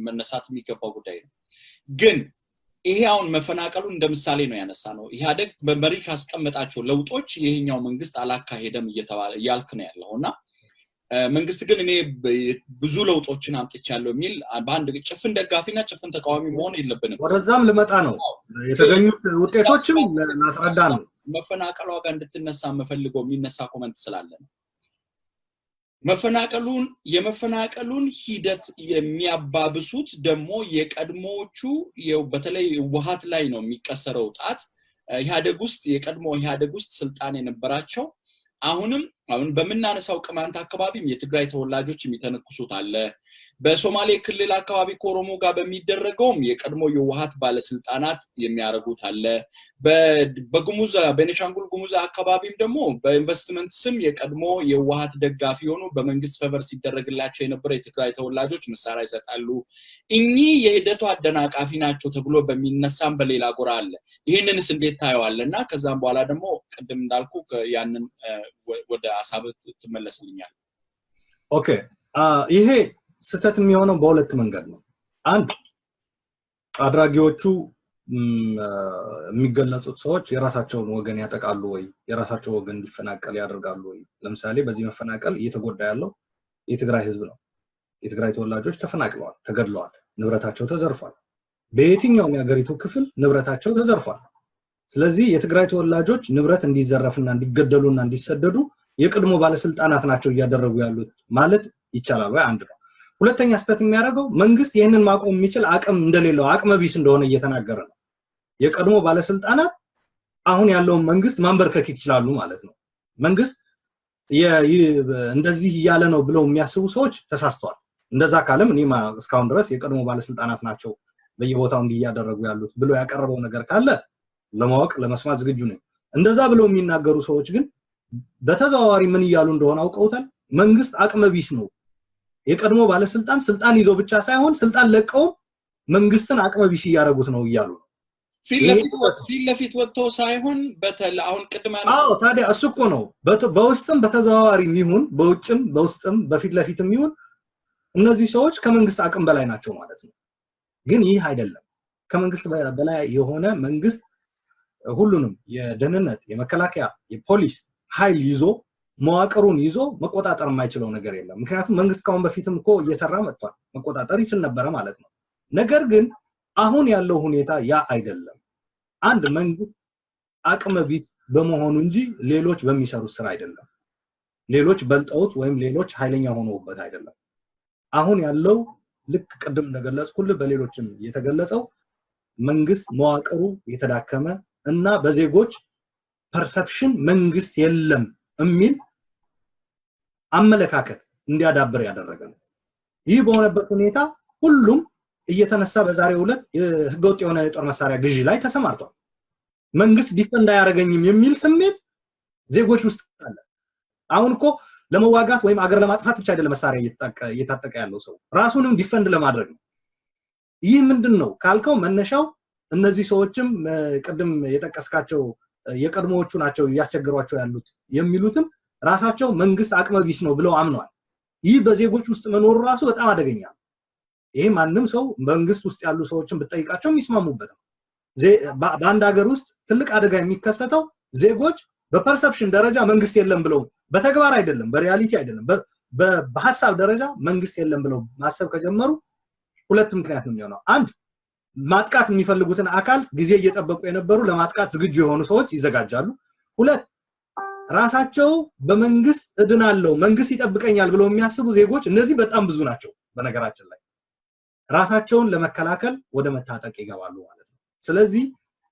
መነሳት የሚገባው ጉዳይ ነው። ግን ይሄ አሁን መፈናቀሉ እንደ ምሳሌ ነው ያነሳ ነው። ኢህአዴግ በመሪ ካስቀመጣቸው ለውጦች ይሄኛው መንግስት አላካሄደም እየተባለ እያልክ ነው ያለው እና መንግስት ግን እኔ ብዙ ለውጦችን አምጥቻለሁ የሚል በአንድ ጭፍን ደጋፊና ጭፍን ተቃዋሚ መሆን የለብንም። ወደዛም ልመጣ ነው። የተገኙት ውጤቶችም ላስረዳ ነው። መፈናቀሏ ጋር እንድትነሳ የምፈልገው የሚነሳ comment ስላለ ነው። የመፈናቀሉን ሂደት የሚያባብሱት ደግሞ የቀድሞዎቹ በተለይ ህወሓት ላይ ነው የሚቀሰረው ጣት። ኢህአዴግ ውስጥ የቀድሞ ኢህአዴግ ውስጥ ስልጣን የነበራቸው አሁንም አሁን በምናነሳው ቅማንት አካባቢም የትግራይ ተወላጆች የሚተነኩሱት አለ። በሶማሌ ክልል አካባቢ ከኦሮሞ ጋር በሚደረገውም የቀድሞ የህወሓት ባለስልጣናት የሚያደርጉት አለ። በጉሙዝ ቤኒሻንጉል ጉሙዝ አካባቢም ደግሞ በኢንቨስትመንት ስም የቀድሞ የህወሓት ደጋፊ የሆኑ በመንግስት favor ሲደረግላቸው የነበረ የትግራይ ተወላጆች መሳሪያ ይሰጣሉ። እኚህ የሂደቱ አደናቃፊ ናቸው ተብሎ በሚነሳም በሌላ ጎራ አለ። ይህንንስ እንዴት ታየዋለህ? ከዛም በኋላ ደግሞ ቅድም እንዳልኩ ያንን ወደ ሀሳብ ትመለስልኛል። Okay፣ ይሄ ስህተት የሚሆነው በሁለት መንገድ ነው። አንድ፣ አድራጊዎቹ የሚገለጹት ሰዎች የራሳቸውን ወገን ያጠቃሉ ወይ፣ የራሳቸው ወገን እንዲፈናቀል ያደርጋሉ ወይ? ለምሳሌ በዚህ መፈናቀል እየተጎዳ ያለው የትግራይ ህዝብ ነው። የትግራይ ተወላጆች ተፈናቅለዋል፣ ተገድለዋል፣ ንብረታቸው ተዘርፏል። በየትኛውም የሀገሪቱ ክፍል ንብረታቸው ተዘርፏል። ስለዚህ የትግራይ ተወላጆች ንብረት እንዲዘረፍና እንዲገደሉና እንዲሰደዱ የቀድሞ ባለስልጣናት ናቸው እያደረጉ ያሉት ማለት ይቻላል ወይ? አንድ ነው። ሁለተኛ ስህተት የሚያደርገው መንግስት ይህንን ማቆም የሚችል አቅም እንደሌለው፣ አቅመ ቢስ እንደሆነ እየተናገረ ነው። የቀድሞ ባለስልጣናት አሁን ያለውን መንግስት ማንበርከክ ይችላሉ ማለት ነው። መንግስት እንደዚህ እያለ ነው ብለው የሚያስቡ ሰዎች ተሳስተዋል። እንደዛ ካለም እኔ እስካሁን ድረስ የቀድሞ ባለስልጣናት ናቸው በየቦታው እንዲህ እያደረጉ ያሉት ብሎ ያቀረበው ነገር ካለ ለማወቅ ለመስማት ዝግጁ ነኝ። እንደዛ ብለው የሚናገሩ ሰዎች ግን በተዘዋዋሪ ምን እያሉ እንደሆነ አውቀውታል። መንግስት አቅመ ቢስ ነው። የቀድሞ ባለስልጣን ስልጣን ይዘው ብቻ ሳይሆን ስልጣን ለቀው መንግስትን አቅመ ቢስ እያደረጉት ነው እያሉ ነው። ፊት ለፊት ወጥቶ ሳይሆን አሁን ቅድም አዎ፣ ታዲያ እሱ እኮ ነው። በውስጥም በተዘዋዋሪም ይሁን በውጭም በውስጥም በፊት ለፊትም ይሁን እነዚህ ሰዎች ከመንግስት አቅም በላይ ናቸው ማለት ነው። ግን ይህ አይደለም። ከመንግስት በላይ የሆነ መንግስት ሁሉንም የደህንነት፣ የመከላከያ፣ የፖሊስ ኃይል ይዞ መዋቅሩን ይዞ መቆጣጠር የማይችለው ነገር የለም። ምክንያቱም መንግስት ካሁን በፊትም እኮ እየሰራ መጥቷል፣ መቆጣጠር ይችል ነበረ ማለት ነው። ነገር ግን አሁን ያለው ሁኔታ ያ አይደለም። አንድ መንግስት አቅመ ቢስ በመሆኑ እንጂ ሌሎች በሚሰሩት ስራ አይደለም። ሌሎች በልጠውት ወይም ሌሎች ኃይለኛ ሆነውበት አይደለም። አሁን ያለው ልክ ቅድም እንደገለጽኩልህ በሌሎችም የተገለጸው መንግስት መዋቅሩ የተዳከመ እና በዜጎች perception መንግስት የለም የሚል አመለካከት እንዲያዳብር ያደረገ ነው። ይህ በሆነበት ሁኔታ ሁሉም እየተነሳ በዛሬው ዕለት ህገወጥ የሆነ የጦር መሳሪያ ግዢ ላይ ተሰማርቷል። መንግስት defend አያደርገኝም የሚል ስሜት ዜጎች ውስጥ አለ። አሁን እኮ ለመዋጋት ወይም አገር ለማጥፋት ብቻ አይደለም መሳሪያ እየታጠቀ ያለው ሰው፣ ራሱንም defend ለማድረግ ነው። ይህ ምንድን ነው ካልከው መነሻው እነዚህ ሰዎችም ቅድም የጠቀስካቸው የቀድሞዎቹ ናቸው እያስቸገሯቸው ያሉት የሚሉትም ራሳቸው መንግስት አቅመ ቢስ ነው ብለው አምነዋል። ይህ በዜጎች ውስጥ መኖሩ ራሱ በጣም አደገኛ ነው። ይሄ ማንም ሰው መንግስት ውስጥ ያሉ ሰዎችን ብትጠይቃቸው የሚስማሙበት ነው። በአንድ ሀገር ውስጥ ትልቅ አደጋ የሚከሰተው ዜጎች በ perception ደረጃ መንግስት የለም ብለው፣ በተግባር አይደለም፣ በ reality አይደለም፣ በሀሳብ ደረጃ መንግስት የለም ብለው ማሰብ ከጀመሩ ሁለት ምክንያት ነው የሚሆነው። አንድ፣ ማጥቃት የሚፈልጉትን አካል ጊዜ እየጠበቁ የነበሩ ለማጥቃት ዝግጁ የሆኑ ሰዎች ይዘጋጃሉ። ሁለት፣ ራሳቸው በመንግስት እድናለሁ፣ መንግስት ይጠብቀኛል ብለው የሚያስቡ ዜጎች፣ እነዚህ በጣም ብዙ ናቸው በነገራችን ላይ፣ ራሳቸውን ለመከላከል ወደ መታጠቅ ይገባሉ ማለት ነው። ስለዚህ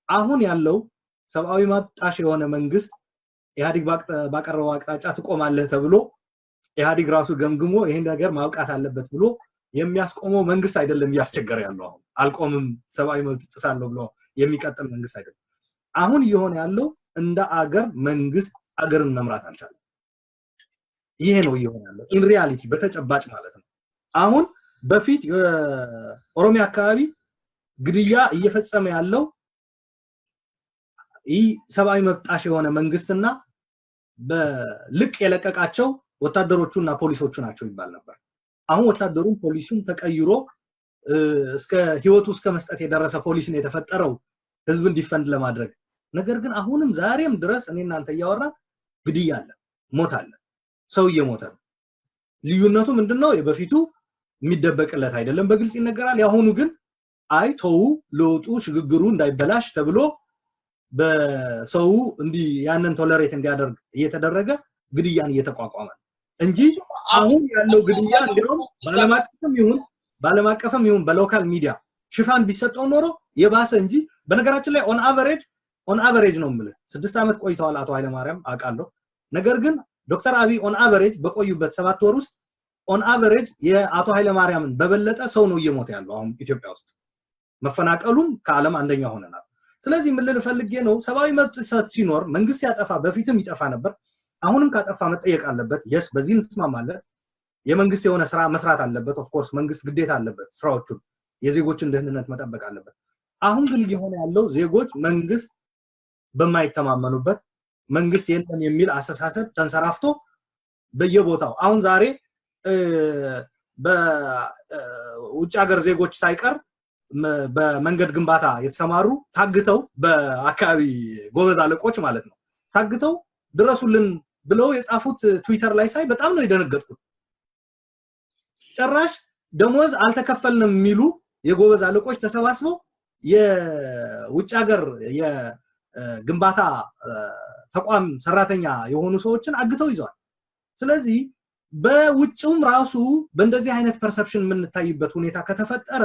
አሁን ያለው ሰብአዊ መብት ጣሽ የሆነ መንግስት ኢህአዴግ ባቀረበው አቅጣጫ ትቆማለህ ተብሎ ኢህአዴግ ራሱ ገምግሞ ይህን ነገር ማብቃት አለበት ብሎ የሚያስቆመው መንግስት አይደለም እያስቸገረ ያለው። አሁን አልቆምም፣ ሰብአዊ መብት ጥሳለሁ ብሎ የሚቀጥል መንግስት አይደለም። አሁን እየሆነ ያለው እንደ አገር መንግስት አገርን መምራት አልቻለም። ይሄ ነው እየሆነ ያለው in reality፣ በተጨባጭ ማለት ነው። አሁን በፊት የኦሮሚያ አካባቢ ግድያ እየፈጸመ ያለው ይህ ሰብአዊ መብት ጣሽ የሆነ መንግስትና በልቅ የለቀቃቸው ወታደሮቹና ፖሊሶቹ ናቸው ይባል ነበር። አሁን ወታደሩም ፖሊሱም ተቀይሮ እስከ ህይወቱ እስከ መስጠት የደረሰ ፖሊስ ነው የተፈጠረው ህዝብን defend ለማድረግ። ነገር ግን አሁንም ዛሬም ድረስ እኔ እናንተ እያወራን ግድያ አለ፣ ሞት አለ፣ ሰው እየሞተ ነው። ልዩነቱ ምንድነው? የበፊቱ የሚደበቅለት አይደለም፣ በግልጽ ይነገራል። የአሁኑ ግን አይ ተው፣ ለውጡ ሽግግሩ እንዳይበላሽ ተብሎ በሰው እንዲህ ያንን tolerate እንዲያደርግ እየተደረገ ግድያን እየተቋቋመ ነው እንጂ አሁን ያለው ግድያ እንዲያውም ባለም አቀፍም ይሁን በ local media ሽፋን ቢሰጠው ኖሮ የባሰ እንጂ። በነገራችን ላይ on average ነው የምልህ፣ 6 ዓመት ቆይተዋል አቶ ኃይለማርያም አውቃለሁ። ነገር ግን ዶክተር አብይ on average በቆዩበት 7 ወር ውስጥ on average የአቶ ኃይለማርያምን በበለጠ ሰው ነው እየሞተ ያለው አሁን ኢትዮጵያ ውስጥ። መፈናቀሉም ከዓለም አንደኛ ሆነናል። ስለዚህ ምን ልል ፈልጌ ነው፣ ሰብአዊ መብት ጥሰት ሲኖር መንግስት ያጠፋ በፊትም ይጠፋ ነበር፣ አሁንም ካጠፋ መጠየቅ አለበት። Yes፣ በዚህ እንስማማለን። የመንግስት የሆነ ስራ መስራት አለበት። Of course መንግስት ግዴታ አለበት፣ ስራዎቹን የዜጎችን ደህንነት መጠበቅ አለበት። አሁን ግን እየሆነ ያለው ዜጎች መንግስት በማይተማመኑበት፣ መንግስት የለም የሚል አስተሳሰብ ተንሰራፍቶ በየቦታው አሁን ዛሬ በውጭ ሀገር ዜጎች ሳይቀር በመንገድ ግንባታ የተሰማሩ ታግተው፣ በአካባቢ ጎበዝ አለቆች ማለት ነው፣ ታግተው ድረሱልን ብለው የጻፉት ትዊተር ላይ ሳይ በጣም ነው የደነገጥኩት። ጭራሽ ደሞዝ አልተከፈልንም የሚሉ የጎበዝ አለቆች ተሰባስበው የውጭ ሀገር የግንባታ ተቋም ሰራተኛ የሆኑ ሰዎችን አግተው ይዘዋል። ስለዚህ በውጭውም ራሱ በእንደዚህ አይነት perception የምንታይበት ሁኔታ ከተፈጠረ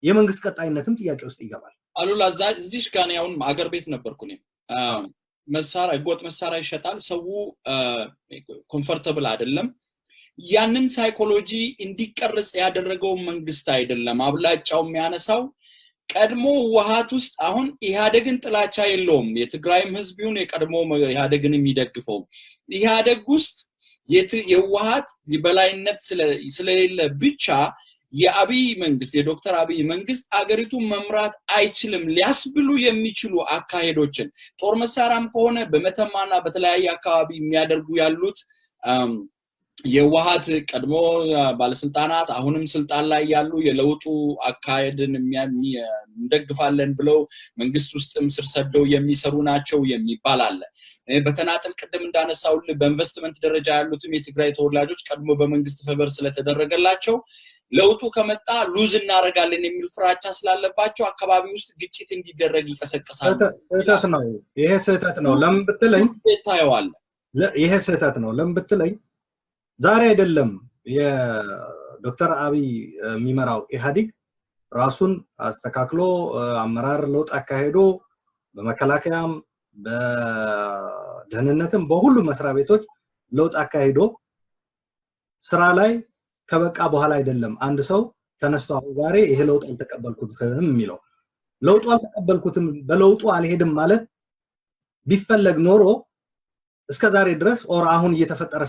የመንግስት ቀጣይነትም ጥያቄ ውስጥ ይገባል። አሉላ፣ እዚህ ጋር እኔ አሁን አገር ቤት ነበርኩ። እኔም መሳሪያ፣ ህገወጥ መሳሪያ ይሸጣል። ሰው comfortable አይደለም። ያንን psychology እንዲቀርጽ ያደረገው መንግስት አይደለም። አብላጫው የሚያነሳው ቀድሞ ህወሓት ውስጥ፣ አሁን ኢህአዴግን ጥላቻ የለውም። የትግራይም ህዝብ ይሁን የቀድሞ ኢህአዴግን የሚደግፈው፣ ኢህአዴግ ውስጥ የህወሓት የበላይነት ስለሌለ ብቻ የአብይ መንግስት፣ የዶክተር አብይ መንግስት አገሪቱን መምራት አይችልም ሊያስብሉ የሚችሉ አካሄዶችን፣ ጦር መሳሪያም ከሆነ በመተማና በተለያየ አካባቢ የሚያደርጉ ያሉት የህወሓት ቀድሞ ባለስልጣናት፣ አሁንም ስልጣን ላይ ያሉ፣ የለውጡ አካሄድን እንደግፋለን ብለው መንግስት ውስጥም ስር ሰደው የሚሰሩ ናቸው የሚባል አለ። በተናጥል ቅድም እንዳነሳውልህ በኢንቨስትመንት ደረጃ ያሉትም የትግራይ ተወላጆች ቀድሞ በመንግስት favor ስለተደረገላቸው ለውጡ ከመጣ lose እናደርጋለን የሚል ፍራቻ ስላለባቸው አካባቢ ውስጥ ግጭት እንዲደረግ ይቀሰቅሳሉ። ስህተት ነው። ይሄ ስህተት ነው። ለምን ብትለኝ ታየዋለህ። ይሄ ስህተት ነው። ለምን ብትለኝ ዛሬ አይደለም የዶክተር አብይ የሚመራው ኢህአዴግ ራሱን አስተካክሎ አመራር ለውጥ አካሄዶ በመከላከያም በደህንነትም በሁሉም መስሪያ ቤቶች ለውጥ አካሂዶ ስራ ላይ ከበቃ በኋላ አይደለም አንድ ሰው ተነስቶ አሁን ዛሬ ይሄ ለውጥ አልተቀበልኩትም የሚለው። ለውጡ አልተቀበልኩትም፣ በለውጡ አልሄድም ማለት ቢፈለግ ኖሮ እስከ ዛሬ ድረስ or አሁን እየተፈጠረ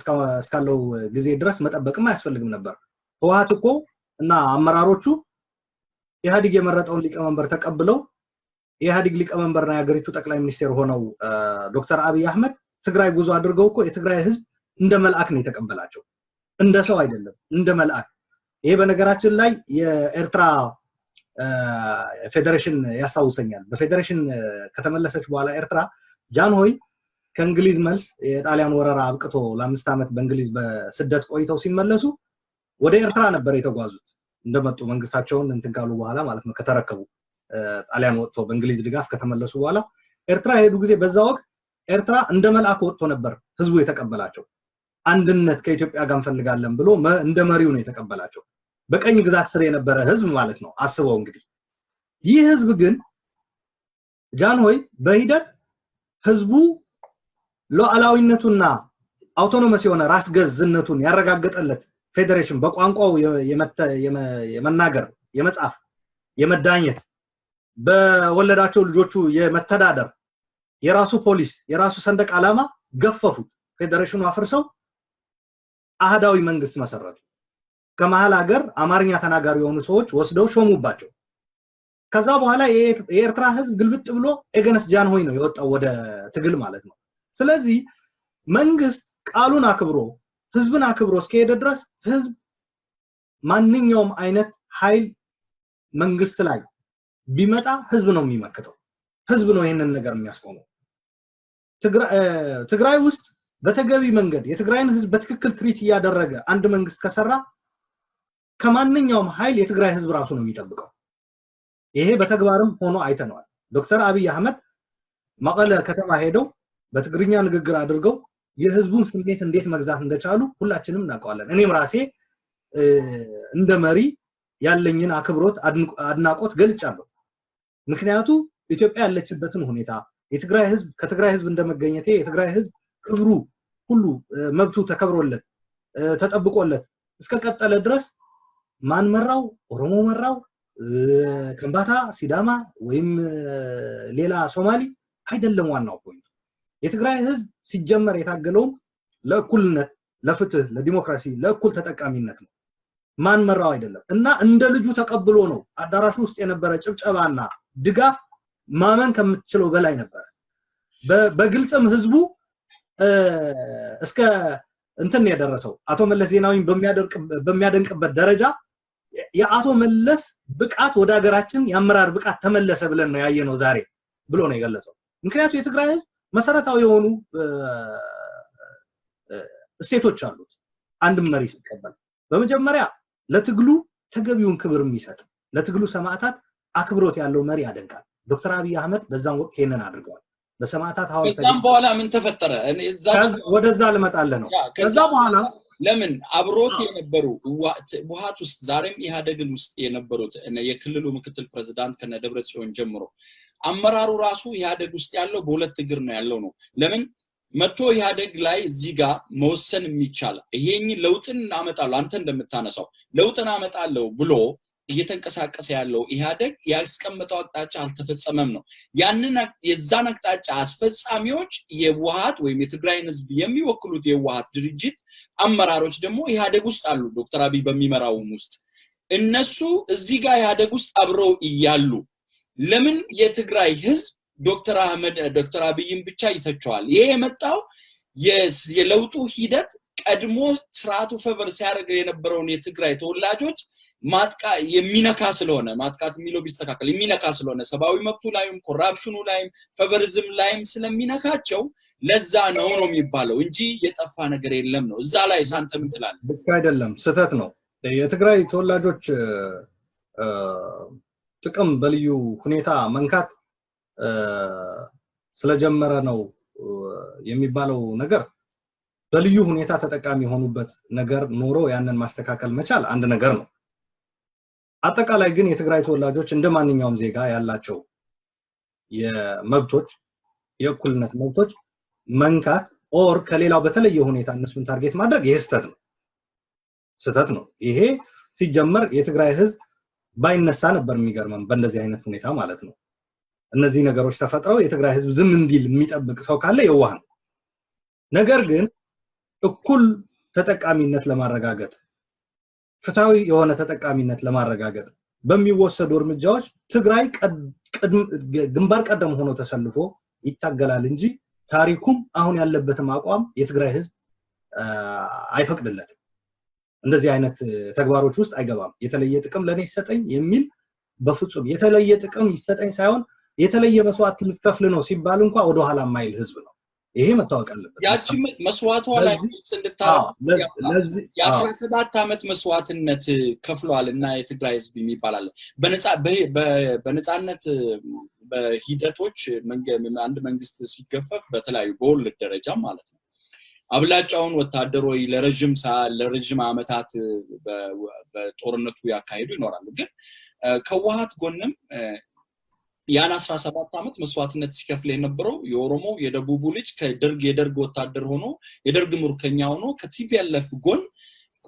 እስካለው ጊዜ ድረስ መጠበቅም አያስፈልግም ነበር። ህወሓት እኮ እና አመራሮቹ ኢህአዴግ የመረጠውን ሊቀመንበር ተቀብለው የኢህአዴግ ሊቀመንበርና የሀገሪቱ ጠቅላይ ሚኒስቴር ሆነው ዶክተር አብይ አህመድ ትግራይ ጉዞ አድርገው እኮ የትግራይ ህዝብ እንደ መልአክ ነው የተቀበላቸው። እንደ ሰው አይደለም፣ እንደ መልአክ። ይሄ በነገራችን ላይ የኤርትራ ፌዴሬሽን ያስታውሰኛል። በፌዴሬሽን ከተመለሰች በኋላ ኤርትራ ጃንሆይ ከእንግሊዝ መልስ የጣሊያን ወረራ አብቅቶ ለ5 ዓመት በእንግሊዝ በስደት ቆይተው ሲመለሱ ወደ ኤርትራ ነበር የተጓዙት። እንደመጡ መንግስታቸውን እንትን ካሉ በኋላ ማለት ነው፣ ከተረከቡ፣ ጣሊያን ወጥቶ በእንግሊዝ ድጋፍ ከተመለሱ በኋላ ኤርትራ የሄዱ ጊዜ በዛ ወቅት ኤርትራ እንደ መልአክ ወጥቶ ነበር ህዝቡ የተቀበላቸው። አንድነት ከኢትዮጵያ ጋር እንፈልጋለን ብሎ እንደ መሪው ነው የተቀበላቸው። በቅኝ ግዛት ስር የነበረ ህዝብ ማለት ነው። አስበው እንግዲህ። ይህ ህዝብ ግን ጃንሆይ በሂደት ህዝቡ ሉዓላዊነቱና autonomous የሆነ ራስ ገዝነቱን ያረጋገጠለት ፌዴሬሽን፣ በቋንቋው የመናገር፣ የመጻፍ፣ የመዳኘት፣ በወለዳቸው ልጆቹ የመተዳደር፣ የራሱ ፖሊስ፣ የራሱ ሰንደቅ ዓላማ ገፈፉት። ፌዴሬሽኑ አፍርሰው አህዳዊ መንግስት መሰረቱ። ከመሀል ሀገር አማርኛ ተናጋሪ የሆኑ ሰዎች ወስደው ሾሙባቸው። ከዛ በኋላ የኤርትራ ህዝብ ግልብጥ ብሎ against ጃንሆይ ነው የወጣው ወደ ትግል ማለት ነው። ስለዚህ መንግስት ቃሉን አክብሮ፣ ህዝብን አክብሮ እስከሄደ ድረስ ህዝብ ማንኛውም አይነት ኃይል መንግስት ላይ ቢመጣ ህዝብ ነው የሚመክተው። ህዝብ ነው ይህንን ነገር የሚያስቆመው። ትግራይ ውስጥ በተገቢ መንገድ የትግራይን ህዝብ በትክክል treat እያደረገ አንድ መንግስት ከሰራ ከማንኛውም ኃይል የትግራይ ህዝብ ራሱ ነው የሚጠብቀው። ይሄ በተግባርም ሆኖ አይተነዋል። ዶክተር አብይ አህመድ መቀለ ከተማ ሄደው በትግርኛ ንግግር አድርገው የህዝቡን ስሜት እንዴት መግዛት እንደቻሉ ሁላችንም እናውቀዋለን። እኔም ራሴ እንደ መሪ ያለኝን አክብሮት፣ አድናቆት ገልጫለሁ። ምክንያቱ ኢትዮጵያ ያለችበትን ሁኔታ፣ የትግራይ ህዝብ፣ ከትግራይ ህዝብ እንደመገኘቴ የትግራይ ህዝብ ክብሩ ሁሉ መብቱ ተከብሮለት ተጠብቆለት እስከቀጠለ ድረስ ማን መራው፣ ኦሮሞ መራው፣ ከምባታ፣ ሲዳማ ወይም ሌላ ሶማሊ አይደለም ዋናው point ኡ። የትግራይ ህዝብ ሲጀመር የታገለውም ለእኩልነት፣ ለፍትህ፣ ለዲሞክራሲ፣ ለእኩል ተጠቃሚነት ነው። ማን መራው አይደለም። እና እንደ ልጁ ተቀብሎ ነው። አዳራሹ ውስጥ የነበረ ጭብጨባና ድጋፍ ማመን ከምትችለው በላይ ነበረ። በግልጽም ህዝቡ እስከ እንትን የደረሰው አቶ መለስ ዜናዊን በሚያደንቅበት ደረጃ የአቶ መለስ ብቃት ወደ ሀገራችን የአመራር ብቃት ተመለሰ ብለን ነው ያየነው ዛሬ ብሎ ነው የገለጸው። ምክንያቱ የትግራይ ህዝብ መሰረታዊ የሆኑ እሴቶች አሉት። አንድም መሪ ሲቀበል በመጀመሪያ ለትግሉ ተገቢውን ክብር የሚሰጥ፣ ለትግሉ ሰማዕታት አክብሮት ያለው መሪ ያደንቃል። ዶክተር አብይ አህመድ በዛም ወቅት ይሄንን አድርገዋል። በሰማዕታት ሐውልት ከዛም በኋላ ምን ተፈጠረ? ወደዛ ልመጣልህ ነው። ከዛ በኋላ ለምን አብሮት የነበሩ ህወሓት ውስጥ፣ ዛሬም ኢህአዴግን ውስጥ የነበሩት የክልሉ ምክትል ፕሬዚዳንት ከነ ደብረ ጽዮን ጀምሮ አመራሩ ራሱ ኢህአዴግ ውስጥ ያለው በሁለት እግር ነው ያለው ነው። ለምን መጥቶ ኢህአዴግ ላይ እዚህ ጋር መወሰን የሚቻል፣ ይሄኝ ለውጥን አመጣለሁ፣ አንተ እንደምታነሳው ለውጥን አመጣለሁ ብሎ እየተንቀሳቀሰ ያለው ኢህአዴግ ያስቀመጠው አቅጣጫ አልተፈጸመም ነው። ያንን የዛን አቅጣጫ አስፈጻሚዎች የህወሓት ወይም የትግራይን ህዝብ የሚወክሉት የህወሓት ድርጅት አመራሮች ደግሞ ኢህአዴግ ውስጥ አሉ፣ ዶክተር አብይ በሚመራውም ውስጥ። እነሱ እዚህ ጋር ኢህአዴግ ውስጥ አብረው እያሉ ለምን የትግራይ ህዝብ ዶክተር አህመድ ዶክተር አብይን ብቻ ይተቸዋል? ይሄ የመጣው የለውጡ ሂደት ቀድሞ ስርዓቱ favor ሲያደርግ የነበረውን የትግራይ ተወላጆች ማጥቃ የሚነካ ስለሆነ፣ ማጥቃት የሚለው ቢስተካከል፣ የሚነካ ስለሆነ፣ ሰብአዊ መብቱ ላይም corruption ኑ ላይም favorism ላይም ስለሚነካቸው ለዛ ነው ነው የሚባለው እንጂ የጠፋ ነገር የለም ነው። እዛ ላይ ሳንተ ምን ትላለህ? ልክ አይደለም፣ ስህተት ነው። የትግራይ ተወላጆች ጥቅም በልዩ ሁኔታ መንካት ስለጀመረ ነው የሚባለው ነገር፣ በልዩ ሁኔታ ተጠቃሚ የሆኑበት ነገር ኖሮ ያንን ማስተካከል መቻል አንድ ነገር ነው። አጠቃላይ ግን የትግራይ ተወላጆች እንደ ማንኛውም ዜጋ ያላቸው የመብቶች፣ የእኩልነት መብቶች መንካት or ከሌላው በተለየ ሁኔታ እነሱን target ማድረግ ይሄ ስህተት ነው፣ ስህተት ነው። ይሄ ሲጀመር የትግራይ ህዝብ ባይነሳ ነበር የሚገርመን በእንደዚህ አይነት ሁኔታ ማለት ነው። እነዚህ ነገሮች ተፈጥረው የትግራይ ህዝብ ዝም እንዲል የሚጠብቅ ሰው ካለ የዋህ ነው። ነገር ግን እኩል ተጠቃሚነት ለማረጋገጥ፣ ፍትሃዊ የሆነ ተጠቃሚነት ለማረጋገጥ በሚወሰዱ እርምጃዎች ትግራይ ግንባር ቀደም ሆኖ ተሰልፎ ይታገላል እንጂ ታሪኩም አሁን ያለበትም አቋም የትግራይ ህዝብ አይፈቅድለትም። እንደዚህ አይነት ተግባሮች ውስጥ አይገባም። የተለየ ጥቅም ለእኔ ይሰጠኝ የሚል በፍጹም የተለየ ጥቅም ይሰጠኝ ሳይሆን የተለየ መስዋዕት ልትከፍል ነው ሲባል እንኳ ወደኋላ የማይል ህዝብ ነው። ይሄ መታወቅ አለበት። ያቺ መስዋዕቷ ላይ እንድታረግ የ17 ዓመት መስዋዕትነት ከፍሏል እና የትግራይ ህዝብ የሚባል አለ። በነፃነት በሂደቶች አንድ መንግስት ሲገፈፍ በተለያዩ በወርልድ ደረጃ ማለት ነው አብላጫውን ወታደሮች ለረጅም ዓመታት በጦርነቱ ያካሄዱ ይኖራሉ። ግን ከህወሓት ጎንም ያን 17 ዓመት መስዋዕትነት ሲከፍል የነበረው የኦሮሞ የደቡቡ ልጅ ከደርግ የደርግ ወታደር ሆኖ የደርግ ምርኮኛ ሆኖ ከ TPLF ጎን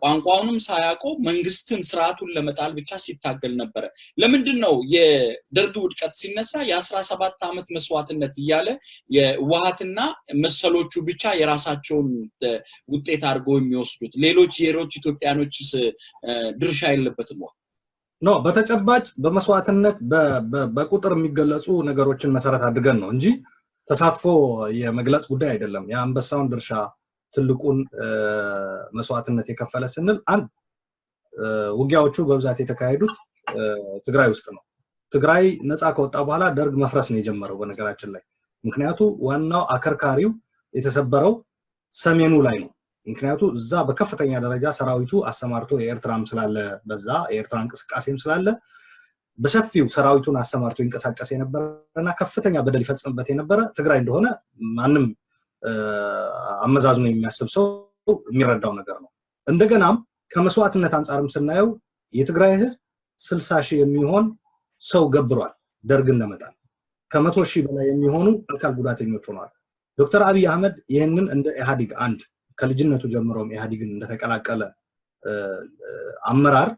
ቋንቋውንም ሳያውቀው መንግስትን ስርዓቱን ለመጣል ብቻ ሲታገል ነበረ። ለምንድን ነው የደርግ ውድቀት ሲነሳ የ17 ዓመት መስዋዕትነት እያለ የህወሓትና መሰሎቹ ብቻ የራሳቸውን ውጤት አድርገው የሚወስዱት? ሌሎች ኢትዮጵያኖች ድርሻ የለበትም ወይ? No፣ በተጨባጭ በመስዋዕትነት በቁጥር የሚገለጹ ነገሮችን መሰረት አድርገን ነው እንጂ ተሳትፎ የመግለጽ ጉዳይ አይደለም። የአንበሳውን ድርሻ ትልቁን መስዋዕትነት የከፈለ ስንል አንድ ውጊያዎቹ በብዛት የተካሄዱት ትግራይ ውስጥ ነው። ትግራይ ነፃ ከወጣ በኋላ ደርግ መፍረስ ነው የጀመረው በነገራችን ላይ። ምክንያቱ ዋናው አከርካሪው የተሰበረው ሰሜኑ ላይ ነው። ምክንያቱ እዛ በከፍተኛ ደረጃ ሰራዊቱ አሰማርቶ የኤርትራም ስላለ በዛ የኤርትራ እንቅስቃሴም ስላለ በሰፊው ሰራዊቱን አሰማርቶ ይንቀሳቀስ የነበረና ከፍተኛ በደል ይፈጽምበት የነበረ ትግራይ እንደሆነ ማንም አመዛዝኖ የሚያስብ ሰው የሚረዳው ነገር ነው። እንደገናም ከመስዋዕትነት አንጻርም ስናየው የትግራይ ህዝብ 60 ሺህ የሚሆን ሰው ገብሯል ደርግን ለመጣል። ከ100 ሺህ በላይ የሚሆኑ አካል ጉዳተኞች ሆነዋል። ዶክተር አብይ አህመድ ይህንን እንደ ኢህአዴግ አንድ ከልጅነቱ ጀምሮም ኢህአዴግን እንደተቀላቀለ አመራር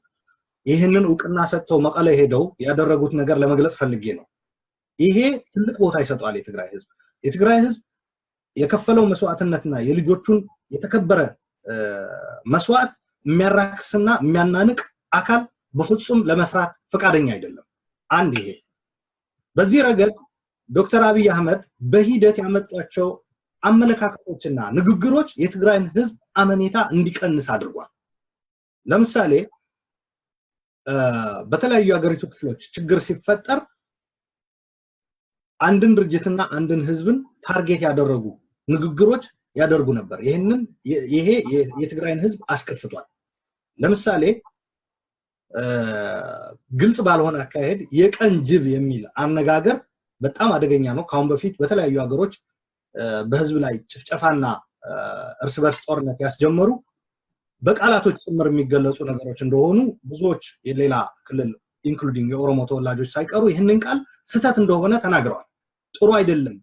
ይህንን እውቅና ሰጥተው መቀለ ሄደው ያደረጉት ነገር ለመግለጽ ፈልጌ ነው። ይሄ ትልቅ ቦታ ይሰጠዋል የትግራይ ህዝብ። የትግራይ ህዝብ የከፈለው መስዋዕትነትና የልጆቹን የተከበረ መስዋዕት የሚያራክስና የሚያናንቅ አካል በፍጹም ለመስራት ፈቃደኛ አይደለም። አንድ ይሄ በዚህ ረገድ ዶክተር አብይ አህመድ በሂደት ያመጧቸው አመለካከቶችና ንግግሮች የትግራይን ህዝብ አመኔታ እንዲቀንስ አድርጓል። ለምሳሌ በተለያዩ የሀገሪቱ ክፍሎች ችግር ሲፈጠር አንድን ድርጅትና አንድን ህዝብን target ያደረጉ ንግግሮች ያደርጉ ነበር። ይሄንን ይሄ የትግራይን ህዝብ አስከፍቷል። ለምሳሌ ግልጽ ባልሆነ አካሄድ የቀን ጅብ የሚል አነጋገር በጣም አደገኛ ነው። ካሁን በፊት በተለያዩ ሀገሮች በህዝብ ላይ ጭፍጨፋና እርስ በርስ ጦርነት ያስጀመሩ በቃላቶች ጭምር የሚገለጹ ነገሮች እንደሆኑ ብዙዎች የሌላ ክልል including የኦሮሞ ተወላጆች ሳይቀሩ ይህንን ቃል ስህተት እንደሆነ ተናግረዋል። ጥሩ አይደለም።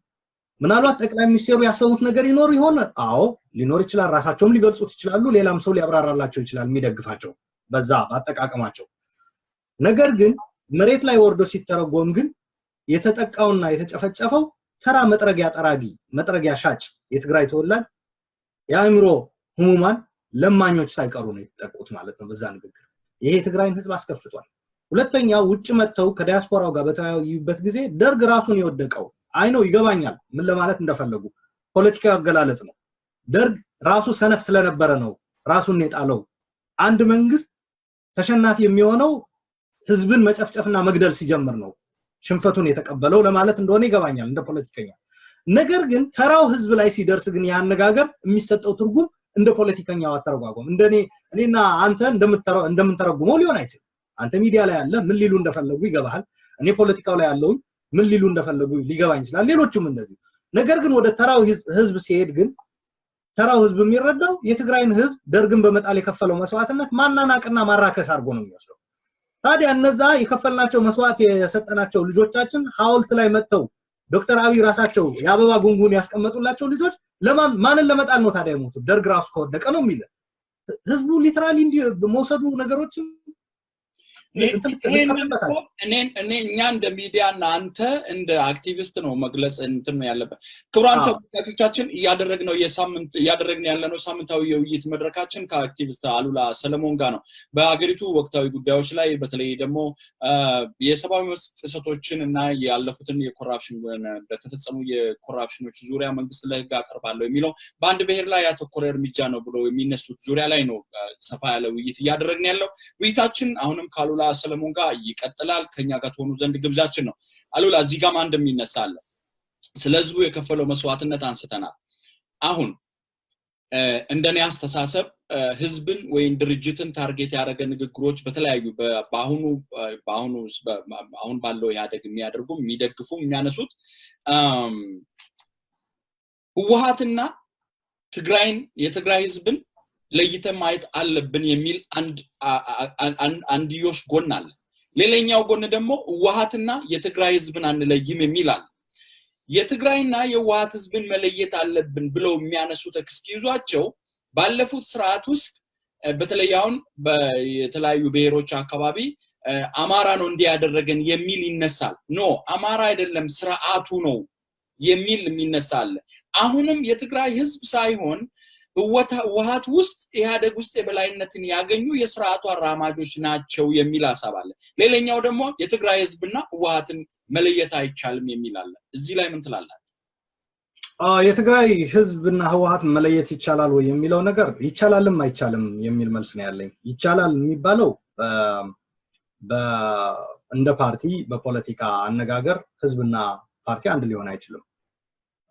ምናልባት ጠቅላይ ሚኒስቴሩ ያሰቡት ነገር ይኖር ይሆን? አዎ ሊኖር ይችላል። ራሳቸውም ሊገልጹት ይችላሉ። ሌላም ሰው ሊያብራራላቸው ይችላል የሚደግፋቸው በዛ ባጠቃቀማቸው። ነገር ግን መሬት ላይ ወርዶ ሲተረጎም ግን የተጠቃውና የተጨፈጨፈው ተራ መጥረጊያ ጠራጊ፣ መጥረጊያ ሻጭ የትግራይ ተወላጅ የአእምሮ ህሙማን ለማኞች ሳይቀሩ ነው የተጠቁት ማለት ነው በዛ ንግግር። ይሄ የትግራይን ህዝብ አስከፍቷል። ሁለተኛ ውጭ መጥተው ከዲያስፖራው ጋር በተወያዩበት ጊዜ ደርግ ራሱን የወደቀው አይ ነው ይገባኛል ምን ለማለት እንደፈለጉ ፖለቲካዊ አገላለጽ ነው። ደርግ ራሱ ሰነፍ ስለነበረ ነው ራሱን የጣለው። አንድ መንግስት ተሸናፊ የሚሆነው ህዝብን መጨፍጨፍና መግደል ሲጀምር ነው ሽንፈቱን የተቀበለው ለማለት እንደሆነ ይገባኛል እንደ ፖለቲከኛ። ነገር ግን ተራው ህዝብ ላይ ሲደርስ ግን ያነጋገር የሚሰጠው ትርጉም እንደ ፖለቲከኛው አተረጓጎም እንደኔ እኔና አንተ እንደምንተረጉመው ሊሆን አይችልም። አንተ ሚዲያ ላይ ያለ ምን ሊሉ እንደፈለጉ ይገባሃል። እኔ ፖለቲካው ላይ ያለው ምን ሊሉ እንደፈለጉ ሊገባኝ ይችላል። ሌሎቹም እንደዚህ። ነገር ግን ወደ ተራው ህዝብ ሲሄድ ግን ተራው ህዝብ የሚረዳው የትግራይን ህዝብ ደርግን በመጣል የከፈለው መስዋዕትነት ማናናቅና ማራከስ አድርጎ ነው የሚወስደው። ታዲያ እነዛ የከፈልናቸው መስዋዕት የሰጠናቸው ልጆቻችን ሐውልት ላይ መጥተው ዶክተር አብይ ራሳቸው የአበባ ጉንጉን ያስቀመጡላቸው ልጆች ለማን ማንን ለመጣል ነው ታዲያ የሞቱት? ደርግ ራሱ ከወደቀ ነው የሚለው ህዝቡ literally እንዲህ መውሰዱ ነገሮችን እኔ እኛ እንደ ሚዲያ እና አንተ እንደ አክቲቪስት ነው መግለጽ እንትን ነው ያለበት። ክቡራን ተመልካቾቻችን እያደረግነው የሳምንት እያደረግን ያለነው ሳምንታዊ የውይይት መድረካችን ከአክቲቪስት አሉላ ሰለሞን ጋር ነው። በሀገሪቱ ወቅታዊ ጉዳዮች ላይ በተለይ ደግሞ የሰብአዊ መብት ጥሰቶችን እና ያለፉትን የ corruption በተፈጸሙ የ corruption ኖች ዙሪያ መንግስት ለህግ አቀርባለሁ የሚለው በአንድ ብሔር ላይ ያተኮረ እርምጃ ነው ብሎ የሚነሱት ዙሪያ ላይ ነው ሰፋ ያለ ውይይት እያደረግን ያለው። ውይይታችን አሁንም ካሉላ ከአሉላ ሰለሞን ጋር ይቀጥላል። ከኛ ጋር ትሆኑ ዘንድ ግብዣችን ነው። አሉላ፣ እዚህ ጋም አንድ የሚነሳ አለ። ስለ ህዝቡ የከፈለው መስዋዕትነት አንስተናል። አሁን እንደኔ አስተሳሰብ ህዝብን ወይም ድርጅትን target ያደረገ ንግግሮች በተለያዩ በአሁኑ በአሁኑ አሁን ባለው ኢህአዴግ የሚያደርጉ፣ የሚደግፉ፣ የሚያነሱት ህወሀትና ትግራይን፣ የትግራይ ህዝብን ለይተን ማየት አለብን የሚል አንድ አንድዮሽ ጎን አለ። ሌላኛው ጎን ደግሞ ህወሀትና የትግራይ ህዝብን አንለይም የሚል አለ። የትግራይና የህወሀት ህዝብን መለየት አለብን ብለው የሚያነሱት excuse ኣቸው ባለፉት ስርዓት ውስጥ በተለይ አሁን የተለያዩ ብሔሮች አካባቢ አማራ ነው እንዲህ ያደረገን የሚል ይነሳል። No፣ አማራ አይደለም፣ ስርዓቱ ነው የሚል የሚነሳ አለ። አሁንም የትግራይ ህዝብ ሳይሆን ህወሀት ውስጥ፣ ኢህአደግ ውስጥ የበላይነትን ያገኙ የስርዓቱ አራማጆች ናቸው የሚል ሀሳብ አለ። ሌላኛው ደግሞ የትግራይ ህዝብና ህወሀትን መለየት አይቻልም የሚል አለ። እዚህ ላይ ምን ትላለህ? የትግራይ ህዝብና ህወሀት መለየት ይቻላል ወይ የሚለው ነገር ይቻላልም አይቻልም የሚል መልስ ነው ያለኝ። ይቻላል የሚባለው እንደ ፓርቲ በፖለቲካ አነጋገር ህዝብና ፓርቲ አንድ ሊሆን አይችልም።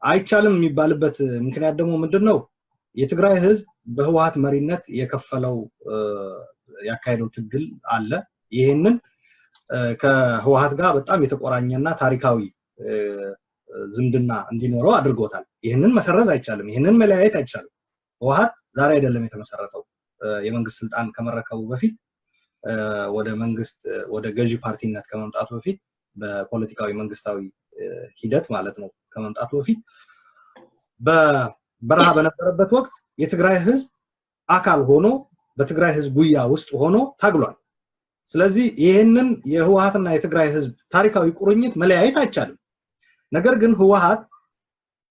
አይቻልም የሚባልበት ምክንያት ደግሞ ምንድን ነው? የትግራይ ህዝብ በህወሀት መሪነት የከፈለው፣ ያካሄደው ትግል አለ። ይህንን ከህወሀት ጋር በጣም የተቆራኘና ታሪካዊ ዝምድና እንዲኖረው አድርጎታል። ይህንን መሰረዝ አይቻልም። ይህንን መለያየት አይቻልም። ህወሀት ዛሬ አይደለም የተመሰረተው። የመንግስት ስልጣን ከመረከቡ በፊት፣ ወደ መንግስት ወደ ገዢ ፓርቲነት ከመምጣቱ በፊት፣ በፖለቲካዊ መንግስታዊ ሂደት ማለት ነው፣ ከመምጣቱ በፊት በበረሃ በነበረበት ወቅት የትግራይ ህዝብ አካል ሆኖ፣ በትግራይ ህዝብ ጉያ ውስጥ ሆኖ ታግሏል። ስለዚህ ይህንን የህወሀትና የትግራይ ህዝብ ታሪካዊ ቁርኝት መለያየት አይቻልም። ነገር ግን ህወሀት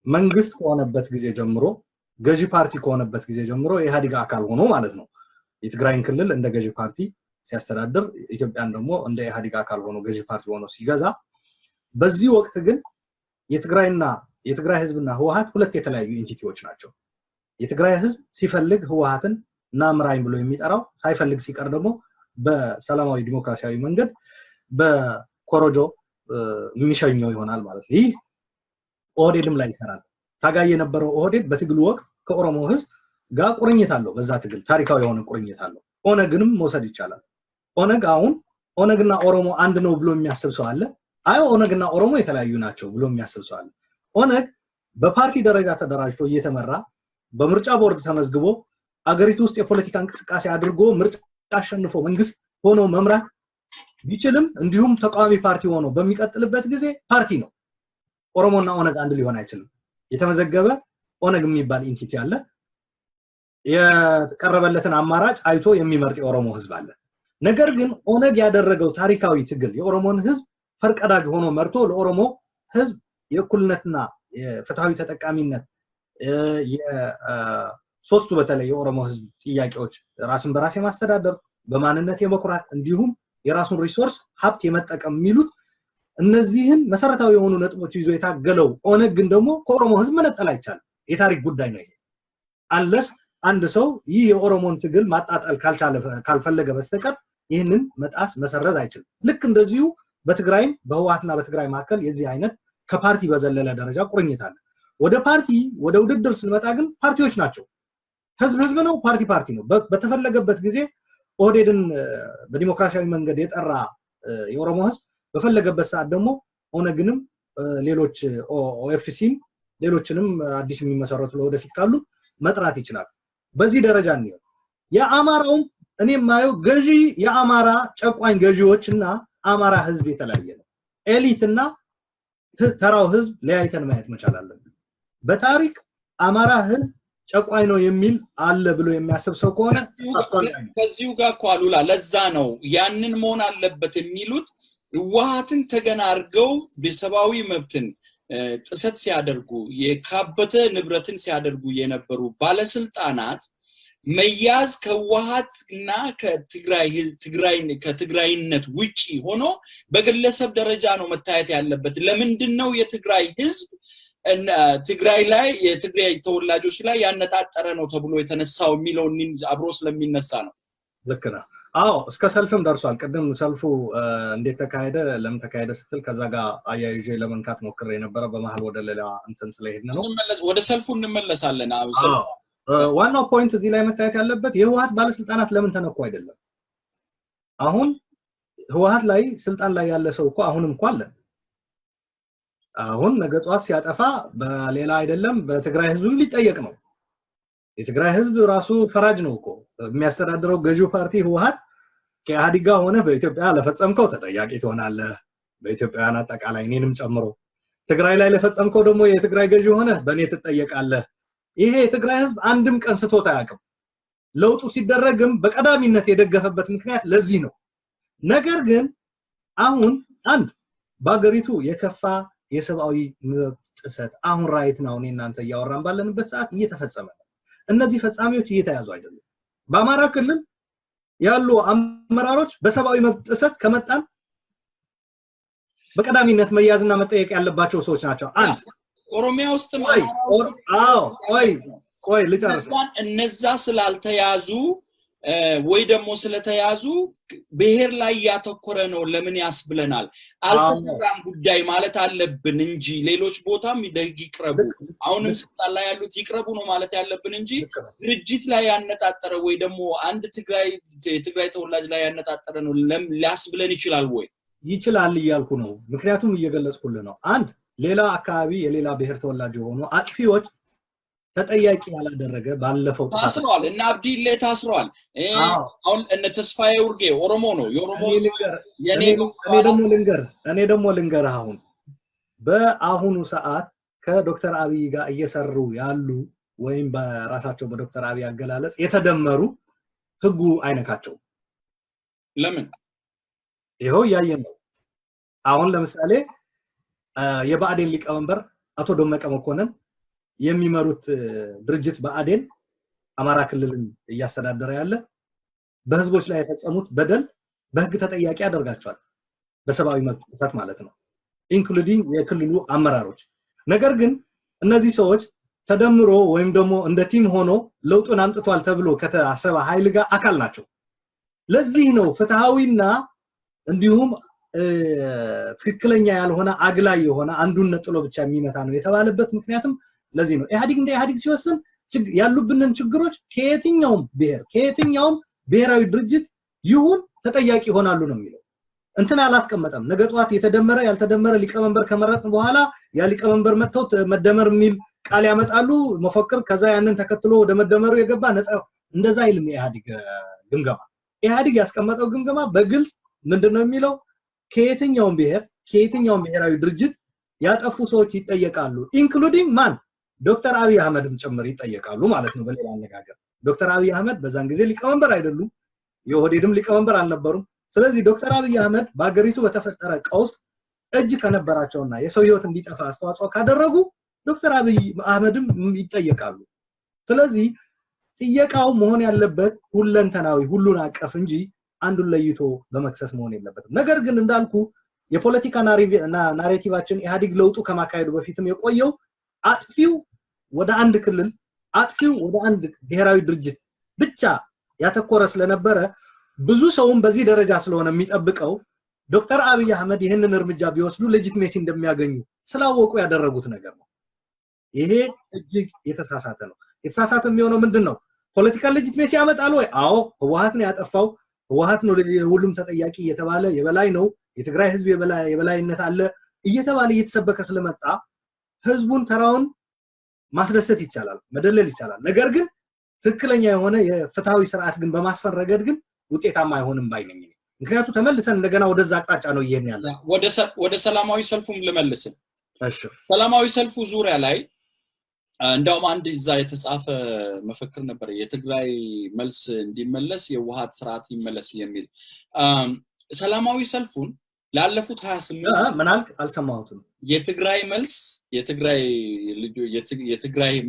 መንግስት ከሆነበት ጊዜ ጀምሮ፣ ገዢ ፓርቲ ከሆነበት ጊዜ ጀምሮ፣ የኢህአዴግ አካል ሆኖ ማለት ነው፣ የትግራይን ክልል እንደ ገዢ ፓርቲ ሲያስተዳድር፣ ኢትዮጵያን ደግሞ እንደ ኢህአዴግ አካል ሆኖ፣ ገዢ ፓርቲ ሆኖ ሲገዛ፣ በዚህ ወቅት ግን የትግራይና የትግራይ ህዝብና ህወሀት ሁለት የተለያዩ entity ዎች ናቸው። የትግራይ ህዝብ ሲፈልግ ህወሀትን ና ምራኝ ብሎ የሚጠራው፣ ሳይፈልግ ሲቀር ደግሞ በሰላማዊ ዲሞክራሲያዊ መንገድ በኮሮጆ የሚሸኘው ይሆናል ማለት ነው። ይህ ኦህዴድም ላይ ይሰራል። ታጋይ የነበረው ኦህዴድ በትግሉ ወቅት ከኦሮሞ ህዝብ ጋር ቁርኝት አለው። በዛ ትግል ታሪካዊ የሆነ ቁርኝት አለው። ኦነግንም መውሰድ ይቻላል። ኦነግ አሁን ኦነግና ኦሮሞ አንድ ነው ብሎ የሚያስብ ሰው አለ። አይ፣ ኦነግና ኦሮሞ የተለያዩ ናቸው ብሎ የሚያስብ ሰው አለ። ኦነግ በፓርቲ ደረጃ ተደራጅቶ እየተመራ፣ በምርጫ ቦርድ ተመዝግቦ፣ አገሪቱ ውስጥ የፖለቲካ እንቅስቃሴ አድርጎ፣ ምርጫ አሸንፎ መንግስት ሆኖ መምራት ቢችልም፣ እንዲሁም ተቃዋሚ ፓርቲ ሆኖ በሚቀጥልበት ጊዜ ፓርቲ ነው። ኦሮሞና ኦነግ አንድ ሊሆን አይችልም። የተመዘገበ ኦነግ የሚባል entity አለ። የቀረበለትን አማራጭ አይቶ የሚመርጥ የኦሮሞ ህዝብ አለ። ነገር ግን ኦነግ ያደረገው ታሪካዊ ትግል የኦሮሞን ህዝብ ፈርቀዳጅ ሆኖ መርቶ ለኦሮሞ ህዝብ የእኩልነትና የፍትሃዊ ተጠቃሚነት፣ ሶስቱ በተለይ የኦሮሞ ህዝብ ጥያቄዎች ራስን በራስ የማስተዳደር፣ በማንነት የመኩራት፣ እንዲሁም የራሱን resource ሀብት የመጠቀም የሚሉት እነዚህን መሰረታዊ የሆኑ ነጥቦች ይዞ የታገለው ኦነግ ግን ደግሞ ከኦሮሞ ህዝብ መነጠል አይቻልም። የታሪክ ጉዳይ ነው ይሄ። Unless አንድ ሰው ይህ የኦሮሞን ትግል ማጣጣል ካልቻለ፣ ካልፈለገ በስተቀር ይህንን መጣስ፣ መሰረዝ አይችልም። ልክ እንደዚሁ በትግራይም በህወሓትና በትግራይ መካከል የዚህ አይነት ከፓርቲ በዘለለ ደረጃ ቁርኝት አለ። ወደ ፓርቲ ወደ ውድድር ስንመጣ ግን ፓርቲዎች ናቸው። ህዝብ ህዝብ ነው፣ ፓርቲ ፓርቲ ነው። በተፈለገበት ጊዜ ኦህዴድን በዲሞክራሲያዊ መንገድ የጠራ የኦሮሞ ህዝብ በፈለገበት ሰዓት ደግሞ ኦነግንም፣ ሌሎች OFC ም፣ ሌሎችንም አዲስ የሚመሰረቱ ለወደፊት ካሉ መጥራት ይችላል። በዚህ ደረጃ እንየው። የአማራውም እኔ የማየው ገዢ የአማራ ጨቋኝ ገዢዎች እና አማራ ህዝብ የተለያየ ነው። Elite እና ተራው ህዝብ ለያይተን ማየት መቻል አለብን። በታሪክ አማራ ህዝብ ጨቋኝ ነው የሚል አለ ብሎ የሚያስብ ሰው ከሆነ ከዚሁ ጋር እኮ አሉላ፣ ለዛ ነው ያንን መሆን አለበት የሚሉት። ህወሓትን ተገን አድርገው የሰብአዊ መብትን ጥሰት ሲያደርጉ፣ የካበተ ንብረትን ሲያደርጉ የነበሩ ባለስልጣናት መያዝ ከህወሓት እና ከትግራይነት ውጪ ሆኖ በግለሰብ ደረጃ ነው መታየት ያለበት። ለምንድን ነው የትግራይ ህዝብ፣ ትግራይ ላይ፣ የትግራይ ተወላጆች ላይ ያነጣጠረ ነው ተብሎ የተነሳው የሚለው አብሮ ስለሚነሳ ነው። ልክ ነህ። አዎ፣ እስከ ሰልፍም ደርሷል። ቅድም ሰልፉ እንዴት ተካሄደ፣ ለምን ተካሄደ ስትል ከዛ ጋር አያይዤ ለመንካት ሞክሬ የነበረ፣ በመሀል ወደ ሌላ እንትን ስለሄድን ነው። ወደ ሰልፉ እንመለሳለን። ዋናው point እዚህ ላይ መታየት ያለበት የህወሀት ባለስልጣናት ለምን ተነኩ አይደለም። አሁን ህወሀት ላይ ስልጣን ላይ ያለ ሰው እኮ አሁንም እኮ አለ። አሁን ነገ ጠዋት ሲያጠፋ በሌላ አይደለም፣ በትግራይ ህዝብም ሊጠየቅ ነው። የትግራይ ህዝብ ራሱ ፈራጅ ነው እኮ። የሚያስተዳድረው ገዢው ፓርቲ ህወሀት ከኢህአዴግ ጋር ሆነ በኢትዮጵያ ለፈጸምከው ተጠያቂ ትሆናለህ፣ በኢትዮጵያውያን አጠቃላይ እኔንም ጨምሮ። ትግራይ ላይ ለፈጸምከው ደግሞ የትግራይ ገዢ ሆነ በእኔ ትጠየቃለህ። ይሄ የትግራይ ህዝብ አንድም ቀን ስቶት አያውቅም። ለውጡ ሲደረግም በቀዳሚነት የደገፈበት ምክንያት ለዚህ ነው። ነገር ግን አሁን አንድ በሀገሪቱ የከፋ የሰብአዊ መብት ጥሰት አሁን right now እኔ እናንተ እያወራን ባለንበት ሰዓት እየተፈጸመ ነው። እነዚህ ፈጻሚዎች እየተያዙ አይደሉም። በአማራ ክልል ያሉ አመራሮች በሰብአዊ መብት ጥሰት ከመጣን በቀዳሚነት መያዝና መጠየቅ ያለባቸው ሰዎች ናቸው። አንድ ኦሮሚያ ውስጥ አዎ፣ ቆይ ቆይ ልጨርስ። እነዛ ስላልተያዙ ወይ ደግሞ ስለተያዙ ብሔር ላይ ያተኮረ ነው ለምን ያስብለናል? አልተሰራም ጉዳይ ማለት አለብን እንጂ ሌሎች ቦታም ለህግ ይቅረቡ፣ አሁንም ስልጣን ላይ ያሉት ይቅረቡ ነው ማለት ያለብን እንጂ ድርጅት ላይ ያነጣጠረ ወይ ደግሞ አንድ ትግራይ የትግራይ ተወላጅ ላይ ያነጣጠረ ነው ሊያስብለን ይችላል ወይ? ይችላል እያልኩ ነው። ምክንያቱም እየገለጽኩልህ ነው። አንድ ሌላ አካባቢ የሌላ ብሔር ተወላጅ የሆኑ አጥፊዎች ተጠያቂ ያላደረገ ባለፈው ታስረዋል። እነ አብዲሌ ታስረዋል። አሁን እነ ተስፋዬ ውርጌ ኦሮሞ ነው። የኦሮሞ እኔ ደግሞ ልንገርህ፣ አሁን በአሁኑ ሰዓት ከዶክተር አብይ ጋር እየሰሩ ያሉ ወይም በራሳቸው በዶክተር አብይ አገላለጽ የተደመሩ ህጉ አይነካቸውም። ለምን? ይኸው እያየን ነው። አሁን ለምሳሌ የብአዴን ሊቀመንበር አቶ ደመቀ መኮንን የሚመሩት ድርጅት ብአዴን አማራ ክልልን እያስተዳደረ ያለ በህዝቦች ላይ የፈጸሙት በደል በህግ ተጠያቂ ያደርጋቸዋል። በሰብአዊ መብት ጥሰት ማለት ነው። Including የክልሉ አመራሮች። ነገር ግን እነዚህ ሰዎች ተደምሮ ወይም ደግሞ እንደ team ሆኖ ለውጡን አምጥቷል ተብሎ ከታሰበ ኃይል ጋር አካል ናቸው። ለዚህ ነው ፍትሃዊና እንዲሁም ትክክለኛ ያልሆነ፣ አግላይ የሆነ፣ አንዱን ነጥሎ ብቻ የሚመታ ነው የተባለበት ምክንያትም ለዚህ ነው። ኢህአዲግ እንደ ኢህአዲግ ሲወስን ያሉብንን ችግሮች ከየትኛውም ብሔር፣ ከየትኛውም ብሔራዊ ድርጅት ይሁን ተጠያቂ ይሆናሉ ነው የሚለው። እንትን አላስቀመጠም። ነገ ጠዋት የተደመረ ያልተደመረ ሊቀመንበር ከመረጥን በኋላ ያ ሊቀመንበር መጥተው መደመር የሚል ቃል ያመጣሉ፣ መፈክር፣ ከዛ ያንን ተከትሎ ወደ መደመሩ የገባ ነፃ፣ እንደዛ አይልም የኢህአዲግ ግምገማ። ኢህአዲግ ያስቀመጠው ግምገማ በግልጽ ምንድነው የሚለው? ከየትኛውም ብሔር፣ ከየትኛውም ብሔራዊ ድርጅት ያጠፉ ሰዎች ይጠየቃሉ። Including ማን? ዶክተር አብይ አህመድም ጭምር ይጠየቃሉ ማለት ነው። በሌላ አነጋገር ዶክተር አብይ አህመድ በዛን ጊዜ ሊቀመንበር አይደሉም፣ የኦህዴድም ሊቀመንበር አልነበሩም። ስለዚህ ዶክተር አብይ አህመድ በአገሪቱ በተፈጠረ ቀውስ እጅ ከነበራቸውና የሰው ህይወት እንዲጠፋ አስተዋጽኦ ካደረጉ ዶክተር አብይ አህመድም ይጠየቃሉ። ስለዚህ ጥየቃው መሆን ያለበት ሁለንተናዊ፣ ሁሉን አቀፍ እንጂ አንዱን ለይቶ በመክሰስ መሆን የለበትም። ነገር ግን እንዳልኩ የፖለቲካ narrative ኣችን ኢህአዲግ ለውጡ ከማካሄዱ በፊትም የቆየው አጥፊው ወደ አንድ ክልል፣ አጥፊው ወደ አንድ ብሔራዊ ድርጅት ብቻ ያተኮረ ስለነበረ፣ ብዙ ሰውም በዚህ ደረጃ ስለሆነ የሚጠብቀው፣ ዶክተር አብይ አህመድ ይህንን እርምጃ ቢወስዱ legitimacy እንደሚያገኙ ስላወቁ ያደረጉት ነገር ነው። ይሄ እጅግ የተሳሳተ ነው። የተሳሳተ የሚሆነው ምንድን ነው? Political legitimacy ያመጣል ወይ? አዎ፣ ህወሀት ነው ያጠፋው፣ ህወሀት ነው ሁሉም ተጠያቂ እየተባለ፣ የበላይ ነው፣ የትግራይ ህዝብ የበላይነት አለ እየተባለ እየተሰበከ ስለመጣ ህዝቡን ተራውን ማስደሰት ይቻላል፣ መደለል ይቻላል። ነገር ግን ትክክለኛ የሆነ የፍትሃዊ ስርዓት ግን በማስፈን ረገድ ግን ውጤታማ አይሆንም ባይ ነኝ። ምክንያቱ ተመልሰን እንደገና ወደዛ አቅጣጫ ነው እየሄድን ያለ። ወደ ሰላማዊ ሰልፉም ልመልስ። እሺ። ሰላማዊ ሰልፉ ዙሪያ ላይ እንደውም አንድ እዛ የተጻፈ መፈክር ነበር፣ የትግራይ መልስ እንዲመለስ የህወሓት ስርዓት ይመለስ የሚል። ሰላማዊ ሰልፉን ላለፉት 28 ምን አልክ? አልሰማሁትም። የትግራይ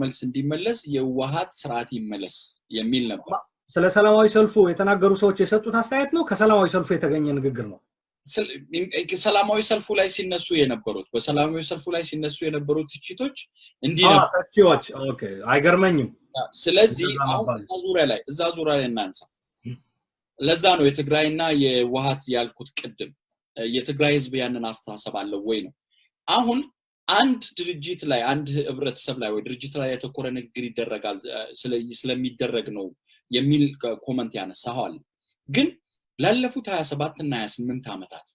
መልስ እንዲመለስ የህወሓት ስርዓት ይመለስ የሚል ነበር። ስለ ሰላማዊ ሰልፉ የተናገሩ ሰዎች የሰጡት አስተያየት ነው? ከሰላማዊ ሰልፉ የተገኘ ንግግር ነው? ሰላማዊ ሰልፉ ላይ ሲነሱ የነበሩት፣ በሰላማዊ ሰልፉ ላይ ሲነሱ የነበሩት ትችቶች እንዲህ ነበር። ተቺዎች፣ okay፣ አይገርመኝም። ስለዚህ አሁን እዛ ዙሪያ ላይ እናንሳ። ለዛ ነው የትግራይና የህወሓት ያልኩት ቅድም። የትግራይ ህዝብ ያንን አስተሳሰብ አለው ወይ ነው። አሁን አንድ ድርጅት ላይ፣ አንድ ህብረተሰብ ላይ ወይ ድርጅት ላይ ያተኮረ ንግግር ይደረጋል ስለሚደረግ ነው የሚል comment ያነሳኸዋል። ግን ላለፉት 27 እና 28 ዓመታት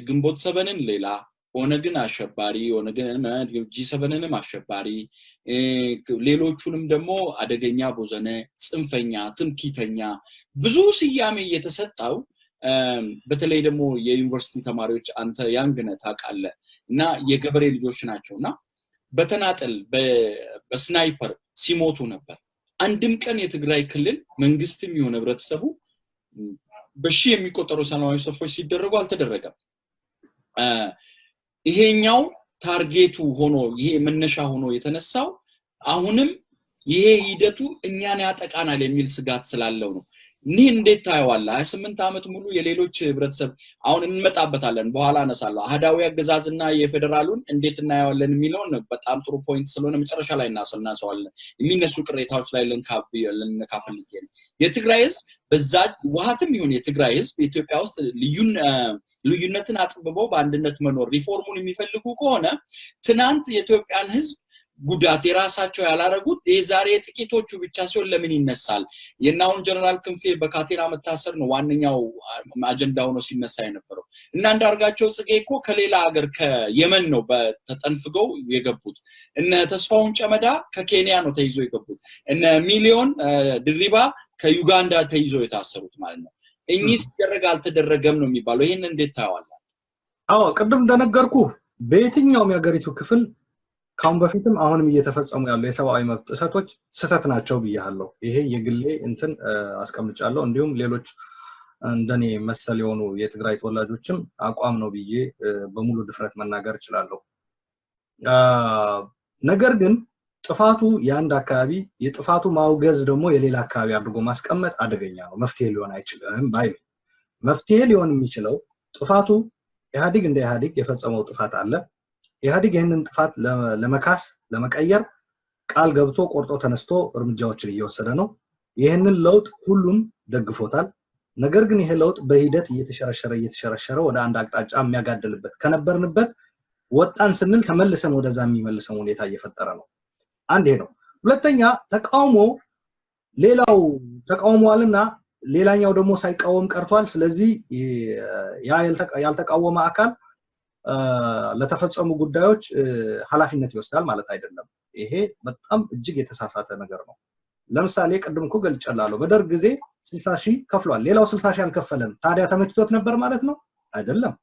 ግንቦት 7ን ሌላ፣ ኦነግን አሸባሪ፣ ኦነግን G7ንም አሸባሪ፣ ሌሎቹንም ደግሞ አደገኛ፣ ቦዘነ፣ ጽንፈኛ፣ ትምክህተኛ ብዙ ስያሜ እየተሰጠው፣ በተለይ ደግሞ የዩኒቨርሲቲ ተማሪዎች፣ አንተ young ነህ ታውቃለህ፣ እና የገበሬ ልጆች ናቸው እና በተናጠል በ sniper ሲሞቱ ነበር። አንድም ቀን የትግራይ ክልል መንግስትም ይሁን ህብረተሰቡ በሺህ የሚቆጠሩ ሰላማዊ ሰልፎች ሲደረጉ አልተደረገም። ይሄኛው target ኡ ሆኖ፣ ይሄ መነሻ ሆኖ የተነሳው አሁንም ይሄ ሂደቱ እኛን ያጠቃናል የሚል ስጋት ስላለው ነው። ይህ እንዴት ታየዋለህ? 28 ዓመት ሙሉ የሌሎች ህብረተሰብ፣ አሁን እንመጣበታለን፣ በኋላ አነሳለሁ። አህዳዊ አገዛዝና የፌዴራሉን እንዴት እናየዋለን የሚለውን በጣም ጥሩ point ስለሆነ መጨረሻ ላይ እናነሳዋለን። የሚነሱ ቅሬታዎች ላይ ልንነካ ፈልጌ ነው። የትግራይ ህዝብ በዛ ህወሓትም ይሁን የትግራይ ህዝብ ኢትዮጵያ ውስጥ ልዩነትን አጥብበው በአንድነት መኖር ሪፎርሙን የሚፈልጉ ከሆነ፣ ትናንት የኢትዮጵያን ህዝብ ጉዳት የራሳቸው ያላረጉት የዛሬ ጥቂቶቹ ብቻ ሲሆን ለምን ይነሳል? የናሁን ጀነራል ክንፌ በካቴና መታሰር ነው ዋነኛው አጀንዳ ሆኖ ሲነሳ የነበረው። እና አንዳርጋቸው ጽጌ እኮ ከሌላ ሀገር ከየመን ነው ተጠንፍገው የገቡት። እነ ተስፋሁን ጨመዳ ከኬንያ ነው ተይዞ የገቡት። እነ ሚሊዮን ድሪባ ከዩጋንዳ ተይዞ የታሰሩት ማለት ነው። እኚህ ሲደረግ አልተደረገም ነው የሚባለው። ይህን እንዴት ታየዋለህ? አዎ፣ ቅድም እንደነገርኩ በየትኛውም የሀገሪቱ ክፍል ካሁን በፊትም አሁንም እየተፈጸሙ ያሉ የሰብአዊ መብት ጥሰቶች ስህተት ናቸው ብያለሁ። ይሄ የግሌ እንትን አስቀምጫለሁ። እንዲሁም ሌሎች እንደኔ መሰል የሆኑ የትግራይ ተወላጆችም አቋም ነው ብዬ በሙሉ ድፍረት መናገር እችላለሁ። ነገር ግን ጥፋቱ የአንድ አካባቢ፣ የጥፋቱ ማውገዝ ደግሞ የሌላ አካባቢ አድርጎ ማስቀመጥ አደገኛ ነው። መፍትሄ ሊሆን አይችልም ባይ ነኝ። መፍትሄ ሊሆን የሚችለው ጥፋቱ ኢህአዲግ እንደ ኢህአዲግ የፈጸመው ጥፋት አለ። ኢህአዲግ ይህንን ጥፋት ለመካስ፣ ለመቀየር ቃል ገብቶ ቆርጦ ተነስቶ እርምጃዎችን እየወሰደ ነው። ይህንን ለውጥ ሁሉም ደግፎታል። ነገር ግን ይሄ ለውጥ በሂደት እየተሸረሸረ እየተሸረሸረ ወደ አንድ አቅጣጫ የሚያጋድልበት፣ ከነበርንበት ወጣን ስንል ተመልሰን ወደዛ የሚመልሰው ሁኔታ እየፈጠረ ነው። አንድ ይሄ ነው። ሁለተኛ ተቃውሞ፣ ሌላው ተቃውሟልና ሌላኛው ደግሞ ሳይቃወም ቀርቷል። ስለዚህ ያ ያልተቃወመ አካል ለተፈጸሙ ጉዳዮች ኃላፊነት ይወስዳል ማለት አይደለም። ይሄ በጣም እጅግ የተሳሳተ ነገር ነው። ለምሳሌ ቅድም እኮ ገልጬልሃለሁ። በደርግ ጊዜ 60,000 ከፍሏል። ሌላው 60,000 አልከፈለም። ታዲያ ተመችቶት ነበር ማለት ነው? አይደለም።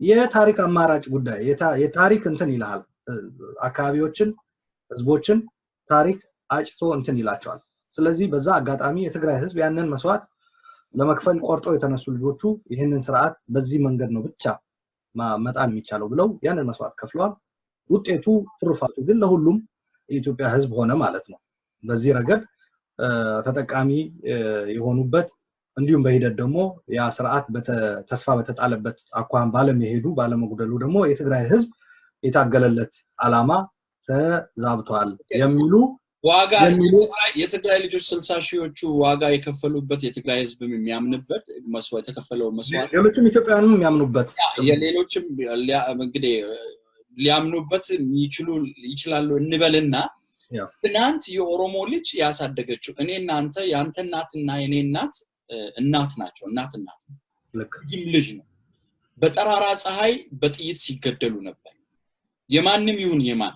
የታሪክ አማራጭ ጉዳይ፣ የታሪክ እንትን ይልሃል። አካባቢዎችን፣ ህዝቦችን ታሪክ አጭቶ እንትን ይላቸዋል። ስለዚህ በዛ አጋጣሚ የትግራይ ህዝብ ያንን መስዋዕት ለመክፈል ቆርጠው የተነሱ ልጆቹ ይህንን ስርዓት በዚህ መንገድ ነው ብቻ መጣል የሚቻለው ብለው ያንን መስዋዕት ከፍለዋል። ውጤቱ ትሩፋቱ ግን ለሁሉም የኢትዮጵያ ህዝብ ሆነ ማለት ነው። በዚህ ረገድ ተጠቃሚ የሆኑበት፣ እንዲሁም በሂደት ደግሞ ያ ስርዓት ተስፋ በተጣለበት አኳኋን ባለመሄዱ፣ ባለመጉደሉ ደግሞ የትግራይ ህዝብ የታገለለት አላማ ተዛብቷል የሚሉ ዋጋ የትግራይ ልጆች 60 ሺዎቹ ዋጋ የከፈሉበት፣ የትግራይ ህዝብም የሚያምንበት መስዋዕት፣ የተከፈለው መስዋዕት ሌሎችም ኢትዮጵያውያንም የሚያምኑበት። የሌሎችም እንግዲህ ሊያምኑበት ይችሉ ይችላሉ እንበልና፣ ትናንት የኦሮሞ ልጅ ያሳደገችው፣ እኔ እናንተ፣ የአንተ እናትና የኔ እናት እናት ናቸው። እናት እናት ልጅም ልጅ ነው። በጠራራ ፀሐይ በጥይት ሲገደሉ ነበር። የማንም ይሁን የማን፣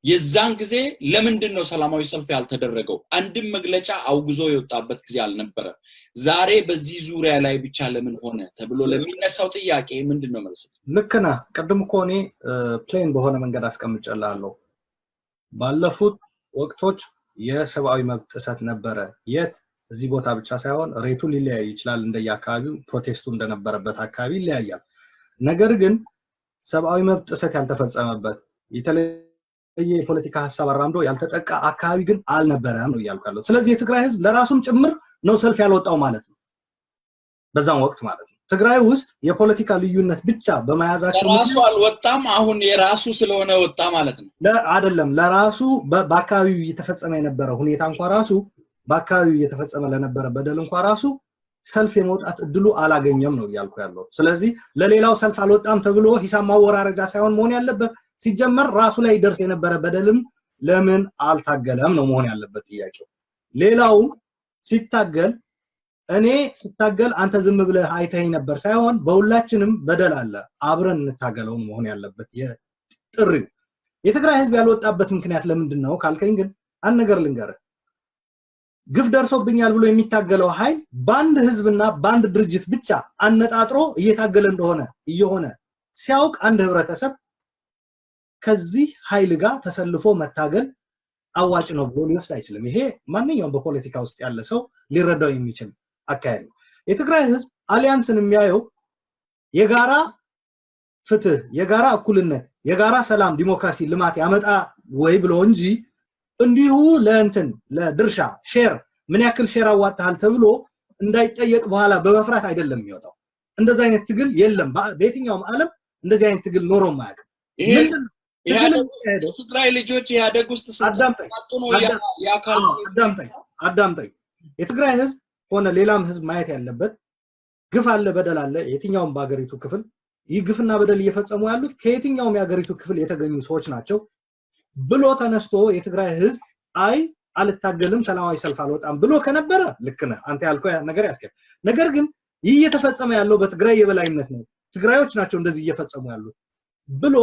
የዛን ጊዜ ለምንድን ነው ሰላማዊ ሰልፍ ያልተደረገው? አንድም መግለጫ አውግዞ የወጣበት ጊዜ አልነበረም። ዛሬ በዚህ ዙሪያ ላይ ብቻ ለምን ሆነ ተብሎ ለሚነሳው ጥያቄ ምንድን ነው መልስ? ልክ ነህ። ቅድም እኮ እኔ plain በሆነ መንገድ አስቀምጬልሃለሁ። ባለፉት ወቅቶች የሰብአዊ መብት ጥሰት ነበረ። የት እዚህ ቦታ ብቻ ሳይሆን rate ኡ ሊለያይ ይችላል። እንደየአካባቢው protest ኡ እንደነበረበት አካባቢ ይለያያል። ነገር ግን ሰብአዊ መብት ጥሰት ያልተፈጸመበት፣ የተለየ የፖለቲካ ሀሳብ አራምዶ ያልተጠቃ አካባቢ ግን አልነበረም ነው እያልኩ ያለው። ስለዚህ የትግራይ ህዝብ ለራሱም ጭምር ነው ሰልፍ ያልወጣው ማለት ነው። በዛም ወቅት ማለት ነው። ትግራይ ውስጥ የፖለቲካ ልዩነት ብቻ በመያዛቸው ለራሱ አልወጣም። አሁን የራሱ ስለሆነ ወጣ ማለት ነው። አይደለም። ለራሱ በአካባቢው እየተፈጸመ የነበረ ሁኔታ እንኳ ራሱ በአካባቢው እየተፈጸመ ለነበረ በደል እንኳን ራሱ ሰልፍ የመውጣት እድሉ አላገኘም ነው እያልኩ ያለው። ስለዚህ ለሌላው ሰልፍ አልወጣም ተብሎ ሂሳብ ማወራረጃ ሳይሆን መሆን ያለበት ሲጀመር ራሱ ላይ ደርስ የነበረ በደልም ለምን አልታገለም ነው መሆን ያለበት ጥያቄው። ሌላውም ሲታገል እኔ ስታገል አንተ ዝም ብለህ አይተኸኝ ነበር ሳይሆን በሁላችንም በደል አለ፣ አብረን እንታገለው መሆን ያለበት የጥሪው። የትግራይ ህዝብ ያልወጣበት ምክንያት ለምንድን ነው ካልከኝ ግን አንድ ነገር ልንገርህ። ግፍ ደርሶብኛል ብሎ የሚታገለው ኃይል በአንድ ህዝብና በአንድ ድርጅት ብቻ አነጣጥሮ እየታገለ እንደሆነ እየሆነ ሲያውቅ አንድ ህብረተሰብ ከዚህ ኃይል ጋር ተሰልፎ መታገል አዋጭ ነው ብሎ ሊወስድ አይችልም። ይሄ ማንኛውም በፖለቲካ ውስጥ ያለ ሰው ሊረዳው የሚችል አካሄድ ነው። የትግራይ ህዝብ አሊያንስን የሚያየው የጋራ ፍትህ፣ የጋራ እኩልነት፣ የጋራ ሰላም፣ ዲሞክራሲ፣ ልማት ያመጣ ወይ ብሎ እንጂ እንዲሁ ለእንትን ለድርሻ share ምን ያክል share አዋጣሃል ተብሎ እንዳይጠየቅ በኋላ በመፍራት አይደለም የሚወጣው። እንደዚህ አይነት ትግል የለም። በየትኛውም ዓለም እንደዚህ አይነት ትግል ኖሮም አያውቅም። ትግራይ ልጆች ኢህአዴግ ውስጥ ስልጣኑ ነው ያካል አዳምጠኝ። የትግራይ ህዝብ ሆነ ሌላም ህዝብ ማየት ያለበት ግፍ አለ፣ በደል አለ የትኛውም በአገሪቱ ክፍል። ይህ ግፍና በደል እየፈጸሙ ያሉት ከየትኛውም የአገሪቱ ክፍል የተገኙ ሰዎች ናቸው ብሎ ተነስቶ የትግራይ ህዝብ አይ አልታገልም፣ ሰላማዊ ሰልፍ አልወጣም ብሎ ከነበረ ልክ ነህ አንተ ያልከው ነገር ያስኬድ። ነገር ግን ይህ እየተፈጸመ ያለው በትግራይ የበላይነት ነው፣ ትግራዮች ናቸው እንደዚህ እየፈጸሙ ያሉት ብሎ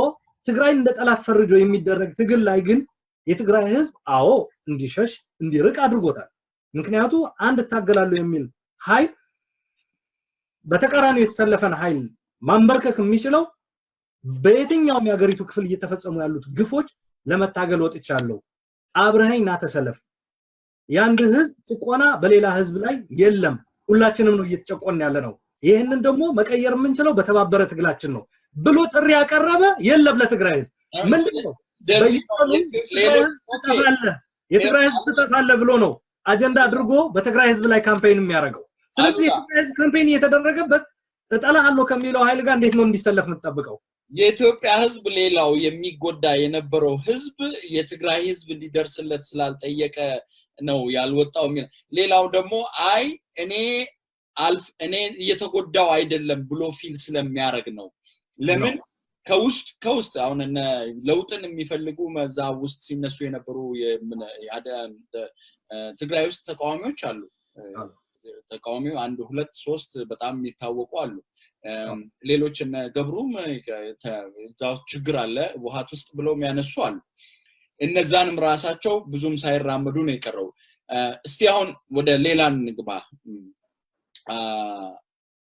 ትግራይን እንደ ጠላት ፈርጆ የሚደረግ ትግል ላይ ግን የትግራይ ህዝብ አዎ እንዲሸሽ እንዲርቅ አድርጎታል። ምክንያቱ አንድ እታገላለሁ የሚል ኃይል በተቃራኒው የተሰለፈን ኃይል ማንበርከክ የሚችለው በየትኛውም የሀገሪቱ ክፍል እየተፈጸሙ ያሉት ግፎች ለመታገል ወጥቻለሁ፣ አብረኸኝ ና ተሰለፍ፣ የአንድ ህዝብ ጭቆና በሌላ ህዝብ ላይ የለም፣ ሁላችንም ነው እየተጨቆን ያለ ነው፣ ይህንን ደግሞ መቀየር የምንችለው በተባበረ ትግላችን ነው ብሎ ጥሪ ያቀረበ የለም ለትግራይ ህዝብ። ምንድነው የትግራይ ህዝብ ትጠፋለህ ብሎ ነው አጀንዳ አድርጎ በትግራይ ህዝብ ላይ campaign የሚያደርገው። ስለዚህ የትግራይ ህዝብ campaign እየተደረገበት እጠላሃለሁ ከሚለው ኃይል ጋር እንዴት ነው እንዲሰለፍ የምትጠብቀው? የኢትዮጵያ ህዝብ ሌላው የሚጎዳ የነበረው ህዝብ የትግራይ ህዝብ እንዲደርስለት ስላልጠየቀ ነው ያልወጣው። ሌላው ደግሞ አይ እኔ እኔ እየተጎዳው አይደለም ብሎ feel ስለሚያደርግ ነው። ለምን ከውስጥ አሁን እነ ለውጥን የሚፈልጉ መዛ ውስጥ ሲነሱ የነበሩ ትግራይ ውስጥ ተቃዋሚዎች አሉ። ተቃዋሚው አንድ ሁለት ሶስት በጣም የሚታወቁ አሉ። ሌሎች እነ ገብሩም እዛ ውስጥ ችግር አለ ውሃት ውስጥ ብለው የሚያነሱ አሉ። እነዛንም ራሳቸው ብዙም ሳይራመዱ ነው የቀረው። እስቲ አሁን ወደ ሌላ እንግባ።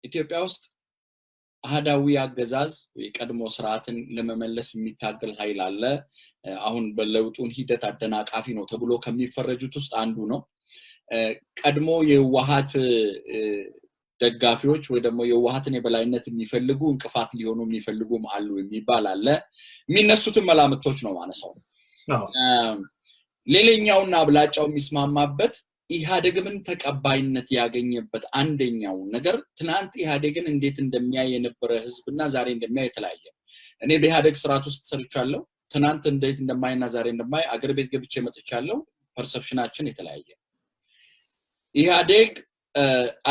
ኢትዮጵያ ውስጥ አህዳዊ አገዛዝ የቀድሞ ስርዓትን ለመመለስ የሚታገል ኃይል አለ። አሁን በለውጡን ሂደት አደናቃፊ ነው ተብሎ ከሚፈረጁት ውስጥ አንዱ ነው። ቀድሞ የህወሓት ደጋፊዎች ወይ ደግሞ የህወሓትን የበላይነት የሚፈልጉ እንቅፋት ሊሆኑ የሚፈልጉም አሉ የሚባል አለ። የሚነሱትን መላምቶች ነው ማነሳው። ሌላኛውና አብላጫው የሚስማማበት ኢህአዴግምን ተቀባይነት ያገኘበት አንደኛው ነገር ትናንት ኢህአዴግን እንዴት እንደሚያይ የነበረ ህዝብና ዛሬ እንደሚያይ የተለያየ ነው። እኔ በኢህአዴግ ስርዓት ውስጥ ሰርቻለሁ። ትናንት እንዴት እንደማይና ዛሬ እንደማይ አገር ቤት ገብቼ መጥቻለሁ። perception ኣችን የተለያየ። ኢህአዴግ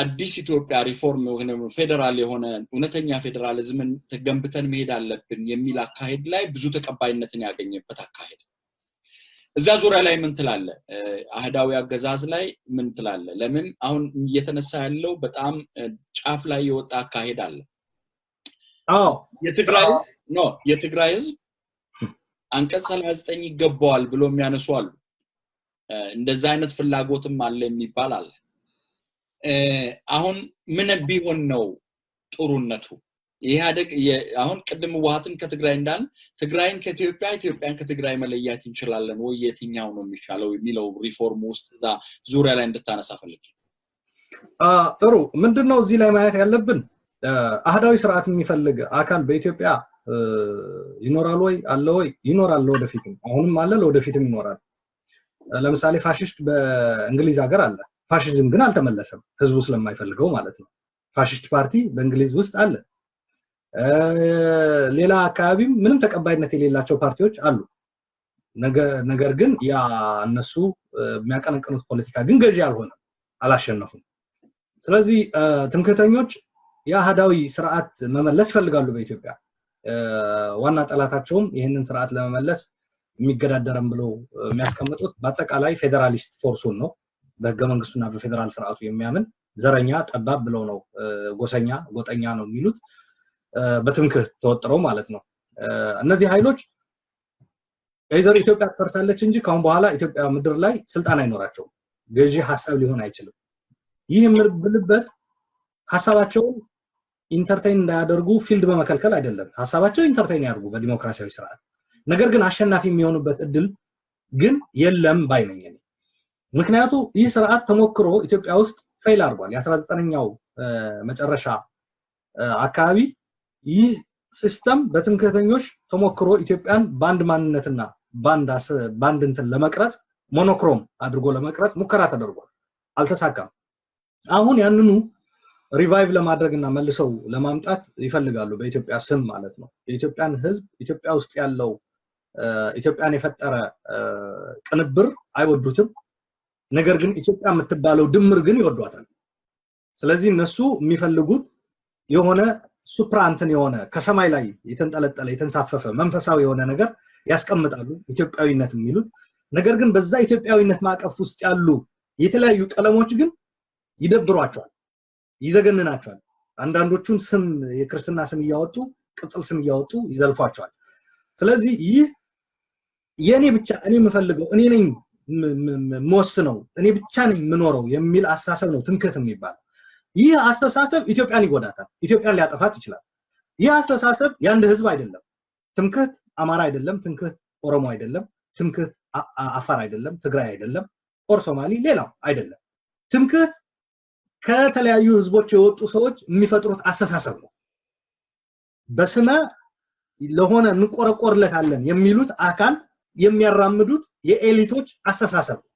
አዲስ ኢትዮጵያ ሪፎርም ፌደራል የሆነ እውነተኛ ፌደራሊዝምን ገንብተን መሄድ አለብን የሚል አካሄድ ላይ ብዙ ተቀባይነትን ያገኘበት አካሄድ። እዛ ዙሪያ ላይ ምን ትላለህ? አህዳዊ አገዛዝ ላይ ምን ትላለህ? ለምን አሁን እየተነሳ ያለው በጣም ጫፍ ላይ የወጣ አካሄድ አለ። አዎ የትግራይ ህዝብ አንቀጽ 39 ይገባዋል ብሎ የሚያነሱ አሉ። እንደዛ አይነት ፍላጎትም አለ የሚባል አለ። አሁን ምን ቢሆን ነው ጥሩነቱ? ኢህአዴግ አሁን ቅድም ህወሓትን ከትግራይ እንዳል ትግራይን ከኢትዮጵያ ኢትዮጵያን ከትግራይ መለያት እንችላለን ወይ የትኛው ነው የሚሻለው የሚለው ሪፎርም ውስጥ እዛ ዙሪያ ላይ እንድታነሳ ፈልጌ። ጥሩ። ምንድነው እዚህ ላይ ማየት ያለብን? አህዳዊ ስርዓት የሚፈልግ አካል በኢትዮጵያ ይኖራል ወይ አለ ወይ? ይኖራል፣ ለወደፊትም አሁንም አለ፣ ለወደፊትም ይኖራል። ለምሳሌ ፋሺስት በእንግሊዝ ሀገር አለ። ፋሺዝም ግን አልተመለሰም፣ ህዝቡ ስለማይፈልገው ማለት ነው። ፋሺስት ፓርቲ በእንግሊዝ ውስጥ አለ። ሌላ አካባቢም ምንም ተቀባይነት የሌላቸው ፓርቲዎች አሉ። ነገር ግን ያ እነሱ የሚያቀነቅኑት ፖለቲካ ግን ገዢ አልሆነም፣ አላሸነፉም። ስለዚህ ትምክህተኞች የአህዳዊ ስርዓት መመለስ ይፈልጋሉ በኢትዮጵያ። ዋና ጠላታቸውም ይህንን ስርዓት ለመመለስ የሚገዳደረን ብለው የሚያስቀምጡት በአጠቃላይ federalist force ኡን ነው። በህገ መንግስቱና በፌዴራል ስርዓቱ የሚያምን ዘረኛ ጠባብ ብለው ነው፣ ጎሰኛ ጎጠኛ ነው የሚሉት፣ በትምክህት ተወጥረው ማለት ነው። እነዚህ ኃይሎች either ኢትዮጵያ ትፈርሳለች እንጂ ካሁን በኋላ ኢትዮጵያ ምድር ላይ ስልጣን አይኖራቸውም። ገዢ ሀሳብ ሊሆን አይችልም። ይህ የምልበት ሀሳባቸውን entertain እንዳያደርጉ field በመከልከል አይደለም። ሀሳባቸው entertain ያደርጉ በዲሞክራሲያዊ ስርዓት። ነገር ግን አሸናፊ የሚሆኑበት እድል ግን የለም ባይ ነኝ እኔ። ምክንያቱ ይህ ስርዓት ተሞክሮ ኢትዮጵያ ውስጥ fail አድርጓል። የ19ኛው መጨረሻ አካባቢ ይህ system በትምክህተኞች ተሞክሮ ኢትዮጵያን በአንድ ማንነትና በአንድ እንትን ለመቅረጽ፣ monochrome አድርጎ ለመቅረጽ ሙከራ ተደርጓል። አልተሳካም። አሁን ያንኑ revive ለማድረግ እና መልሰው ለማምጣት ይፈልጋሉ፣ በኢትዮጵያ ስም ማለት ነው። የኢትዮጵያን ህዝብ፣ ኢትዮጵያ ውስጥ ያለው ኢትዮጵያን የፈጠረ ቅንብር አይወዱትም። ነገር ግን ኢትዮጵያ የምትባለው ድምር ግን ይወዷታል። ስለዚህ እነሱ የሚፈልጉት የሆነ supra እንትን የሆነ ከሰማይ ላይ የተንጠለጠለ፣ የተንሳፈፈ መንፈሳዊ የሆነ ነገር ያስቀምጣሉ፣ ኢትዮጵያዊነት የሚሉት። ነገር ግን በዛ ኢትዮጵያዊነት ማዕቀፍ ውስጥ ያሉ የተለያዩ ቀለሞች ግን ይደብሯቸዋል፣ ይዘገንናቸዋል። አንዳንዶቹን ስም፣ የክርስትና ስም እያወጡ፣ ቅጽል ስም እያወጡ ይዘልፏቸዋል። ስለዚህ ይህ የእኔ ብቻ፣ እኔ የምፈልገው፣ እኔ ነኝ የምወስነው፣ እኔ ብቻ ነኝ የምኖረው የሚል አስተሳሰብ ነው ትምክህት የሚባለው። ይህ አስተሳሰብ ኢትዮጵያን ይጎዳታል፣ ኢትዮጵያን ሊያጠፋት ይችላል። ይህ አስተሳሰብ የአንድ ህዝብ አይደለም። ትምክህት አማራ አይደለም፣ ትምክህት ኦሮሞ አይደለም፣ ትምክህት አፋር አይደለም፣ ትግራይ አይደለም፣ or ሶማሊ፣ ሌላው አይደለም። ትምክህት ከተለያዩ ህዝቦች የወጡ ሰዎች የሚፈጥሩት አስተሳሰብ ነው። በስመ ለሆነ እንቆረቆርለታለን የሚሉት አካል የሚያራምዱት የ elite ኦች አስተሳሰብ ነው።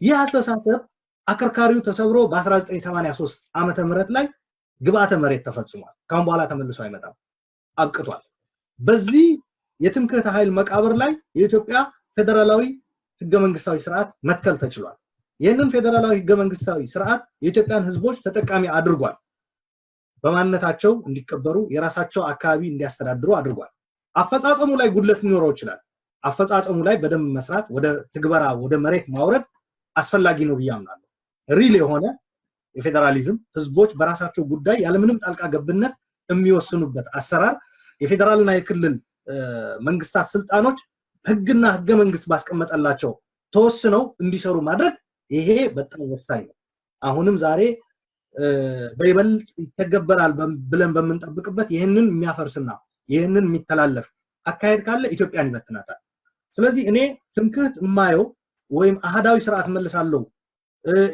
ይህ አስተሳሰብ አከርካሪው ተሰብሮ በ1983 ዓመተ ምህረት ላይ ግብአተ መሬት ተፈጽሟል። ካሁን በኋላ ተመልሶ አይመጣም፣ አብቅቷል። በዚህ የትምክህት ኃይል መቃብር ላይ የኢትዮጵያ ፌዴራላዊ ህገ መንግስታዊ ስርዓት መትከል ተችሏል። ይህንን ፌዴራላዊ ህገ መንግስታዊ ስርዓት የኢትዮጵያን ህዝቦች ተጠቃሚ አድርጓል። በማንነታቸው እንዲከበሩ፣ የራሳቸው አካባቢ እንዲያስተዳድሩ አድርጓል። አፈጻጸሙ ላይ ጉድለት ሊኖረው ይችላል። አፈጻጸሙ ላይ በደንብ መስራት፣ ወደ ትግበራ፣ ወደ መሬት ማውረድ አስፈላጊ ነው ብዬ አምናለሁ። Real የሆነ የፌዴራሊዝም፣ ህዝቦች በራሳቸው ጉዳይ ያለምንም ጣልቃ ገብነት የሚወስኑበት አሰራር፣ የፌዴራልና የክልል መንግስታት ስልጣኖች ህግና ህገ መንግስት ባስቀመጠላቸው ተወስነው እንዲሰሩ ማድረግ፣ ይሄ በጣም ወሳኝ ነው። አሁንም ዛሬ በይበልጥ ይተገበራል ብለን በምንጠብቅበት ይህንን የሚያፈርስና ይህንን የሚተላለፍ አካሄድ ካለ ኢትዮጵያን ይበትናታል። ስለዚህ እኔ ትምክህት የማየው ወይም አህዳዊ ስርዓት መልሳለሁ፣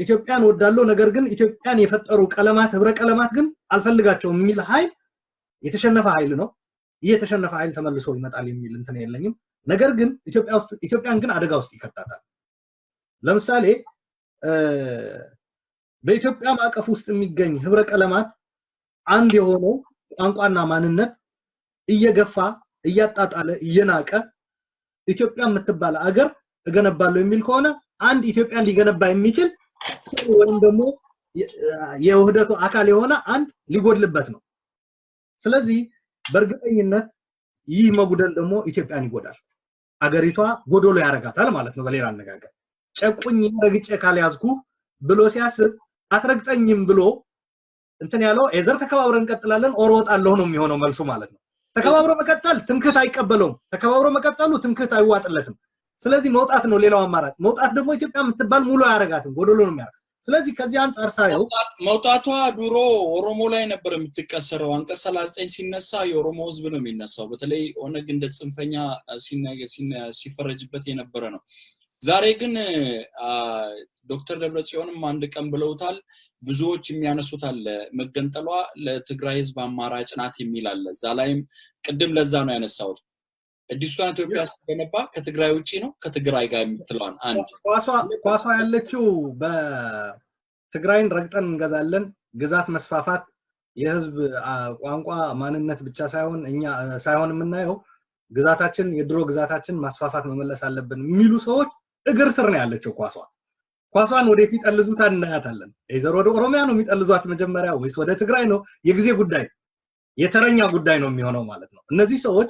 ኢትዮጵያን ወዳለሁ፣ ነገር ግን ኢትዮጵያን የፈጠሩ ቀለማት፣ ህብረ ቀለማት ግን አልፈልጋቸውም የሚል ኃይል የተሸነፈ ኃይል ነው። ይህ የተሸነፈ ኃይል ተመልሶ ይመጣል የሚል እንትን የለኝም። ነገር ግን ኢትዮጵያ ውስጥ፣ ኢትዮጵያን ግን አደጋ ውስጥ ይከታታል። ለምሳሌ በኢትዮጵያ ማዕቀፍ ውስጥ የሚገኝ ህብረ ቀለማት አንድ የሆነው ቋንቋና ማንነት እየገፋ፣ እያጣጣለ፣ እየናቀ ኢትዮጵያ የምትባል አገር እገነባለሁ የሚል ከሆነ አንድ ኢትዮጵያን ሊገነባ የሚችል ወይም ደግሞ የውህደቱ አካል የሆነ አንድ ሊጎድልበት ነው። ስለዚህ በእርግጠኝነት ይህ መጉደል ደግሞ ኢትዮጵያን ይጎዳል። አገሪቷ ጎዶሎ ያረጋታል ማለት ነው። በሌላ አነጋገር ጨቁኝ ረግጬ ካልያዝኩ ብሎ ሲያስብ አትረግጠኝም ብሎ እንትን ያለው either ተከባብረን እንቀጥላለን or እወጣለሁ ነው የሚሆነው መልሱ ማለት ነው። ተከባብሮ መቀጠል ትምክህት አይቀበለውም። ተከባብሮ መቀጠሉ ትምክህት አይዋጥለትም። ስለዚህ መውጣት ነው ሌላው አማራጭ። መውጣት ደግሞ ኢትዮጵያ የምትባል ሙሉ አያረጋትም፣ ጎዶሎ ነው የሚያደርጋት። ስለዚህ ከዚህ አንጻር ሳየው መውጣቷ ድሮ ኦሮሞ ላይ ነበር የምትቀሰረው። አንቀጽ 39 ሲነሳ የኦሮሞ ህዝብ ነው የሚነሳው። በተለይ ኦነግ እንደ ጽንፈኛ ሲፈረጅበት የነበረ ነው። ዛሬ ግን ዶክተር ደብረጽዮንም አንድ ቀን ብለውታል። ብዙዎች የሚያነሱት አለ። መገንጠሏ ለትግራይ ህዝብ አማራጭ ናት የሚል አለ። እዛ ላይም ቅድም ለዛ ነው ያነሳሁት። አዲሷን ኢትዮጵያ ስትገነባ ከትግራይ ውጪ ነው ከትግራይ ጋር የምትለዋን አንድ ኳሷ ያለችው በትግራይን ረግጠን እንገዛለን፣ ግዛት መስፋፋት፣ የህዝብ ቋንቋ ማንነት ብቻ ሳይሆን፣ እኛ ሳይሆን የምናየው ግዛታችን፣ የድሮ ግዛታችን ማስፋፋት መመለስ አለብን የሚሉ ሰዎች እግር ስር ነው ያለችው ኳሷ። ኳሷን ወዴት ይጠልዙታል እናያታለን። Either ወደ ኦሮሚያ ነው የሚጠልዟት መጀመሪያ ወይስ ወደ ትግራይ ነው? የጊዜ ጉዳይ፣ የተረኛ ጉዳይ ነው የሚሆነው ማለት ነው። እነዚህ ሰዎች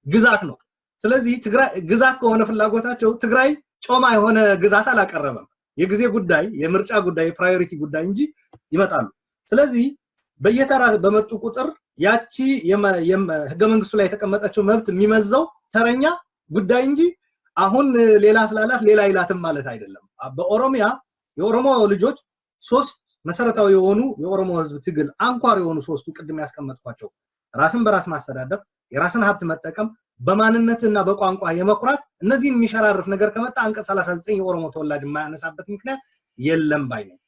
ግዛት ነው። ስለዚህ ትግራይ ግዛት ከሆነ ፍላጎታቸው ትግራይ ጮማ የሆነ ግዛት አላቀረበም። የጊዜ ጉዳይ፣ የምርጫ ጉዳይ፣ የ priority ጉዳይ እንጂ ይመጣሉ። ስለዚህ በየተራ በመጡ ቁጥር ያቺ ህገ መንግስቱ ላይ የተቀመጠችው መብት የሚመዘው ተረኛ ጉዳይ እንጂ አሁን ሌላ ስላላት ሌላ ይላትም ማለት አይደለም። በኦሮሚያ የኦሮሞ ልጆች ሶስት መሰረታዊ የሆኑ የኦሮሞ ህዝብ ትግል አንኳር የሆኑ ሶስቱ ቅድም ያስቀመጥኳቸው ራስን በራስ ማስተዳደር፣ የራስን ሀብት መጠቀም፣ በማንነትና በቋንቋ የመኩራት፣ እነዚህን የሚሸራርፍ ነገር ከመጣ አንቀጽ 39 የኦሮሞ ተወላጅ የማያነሳበት ምክንያት የለም ባይ ነኝ።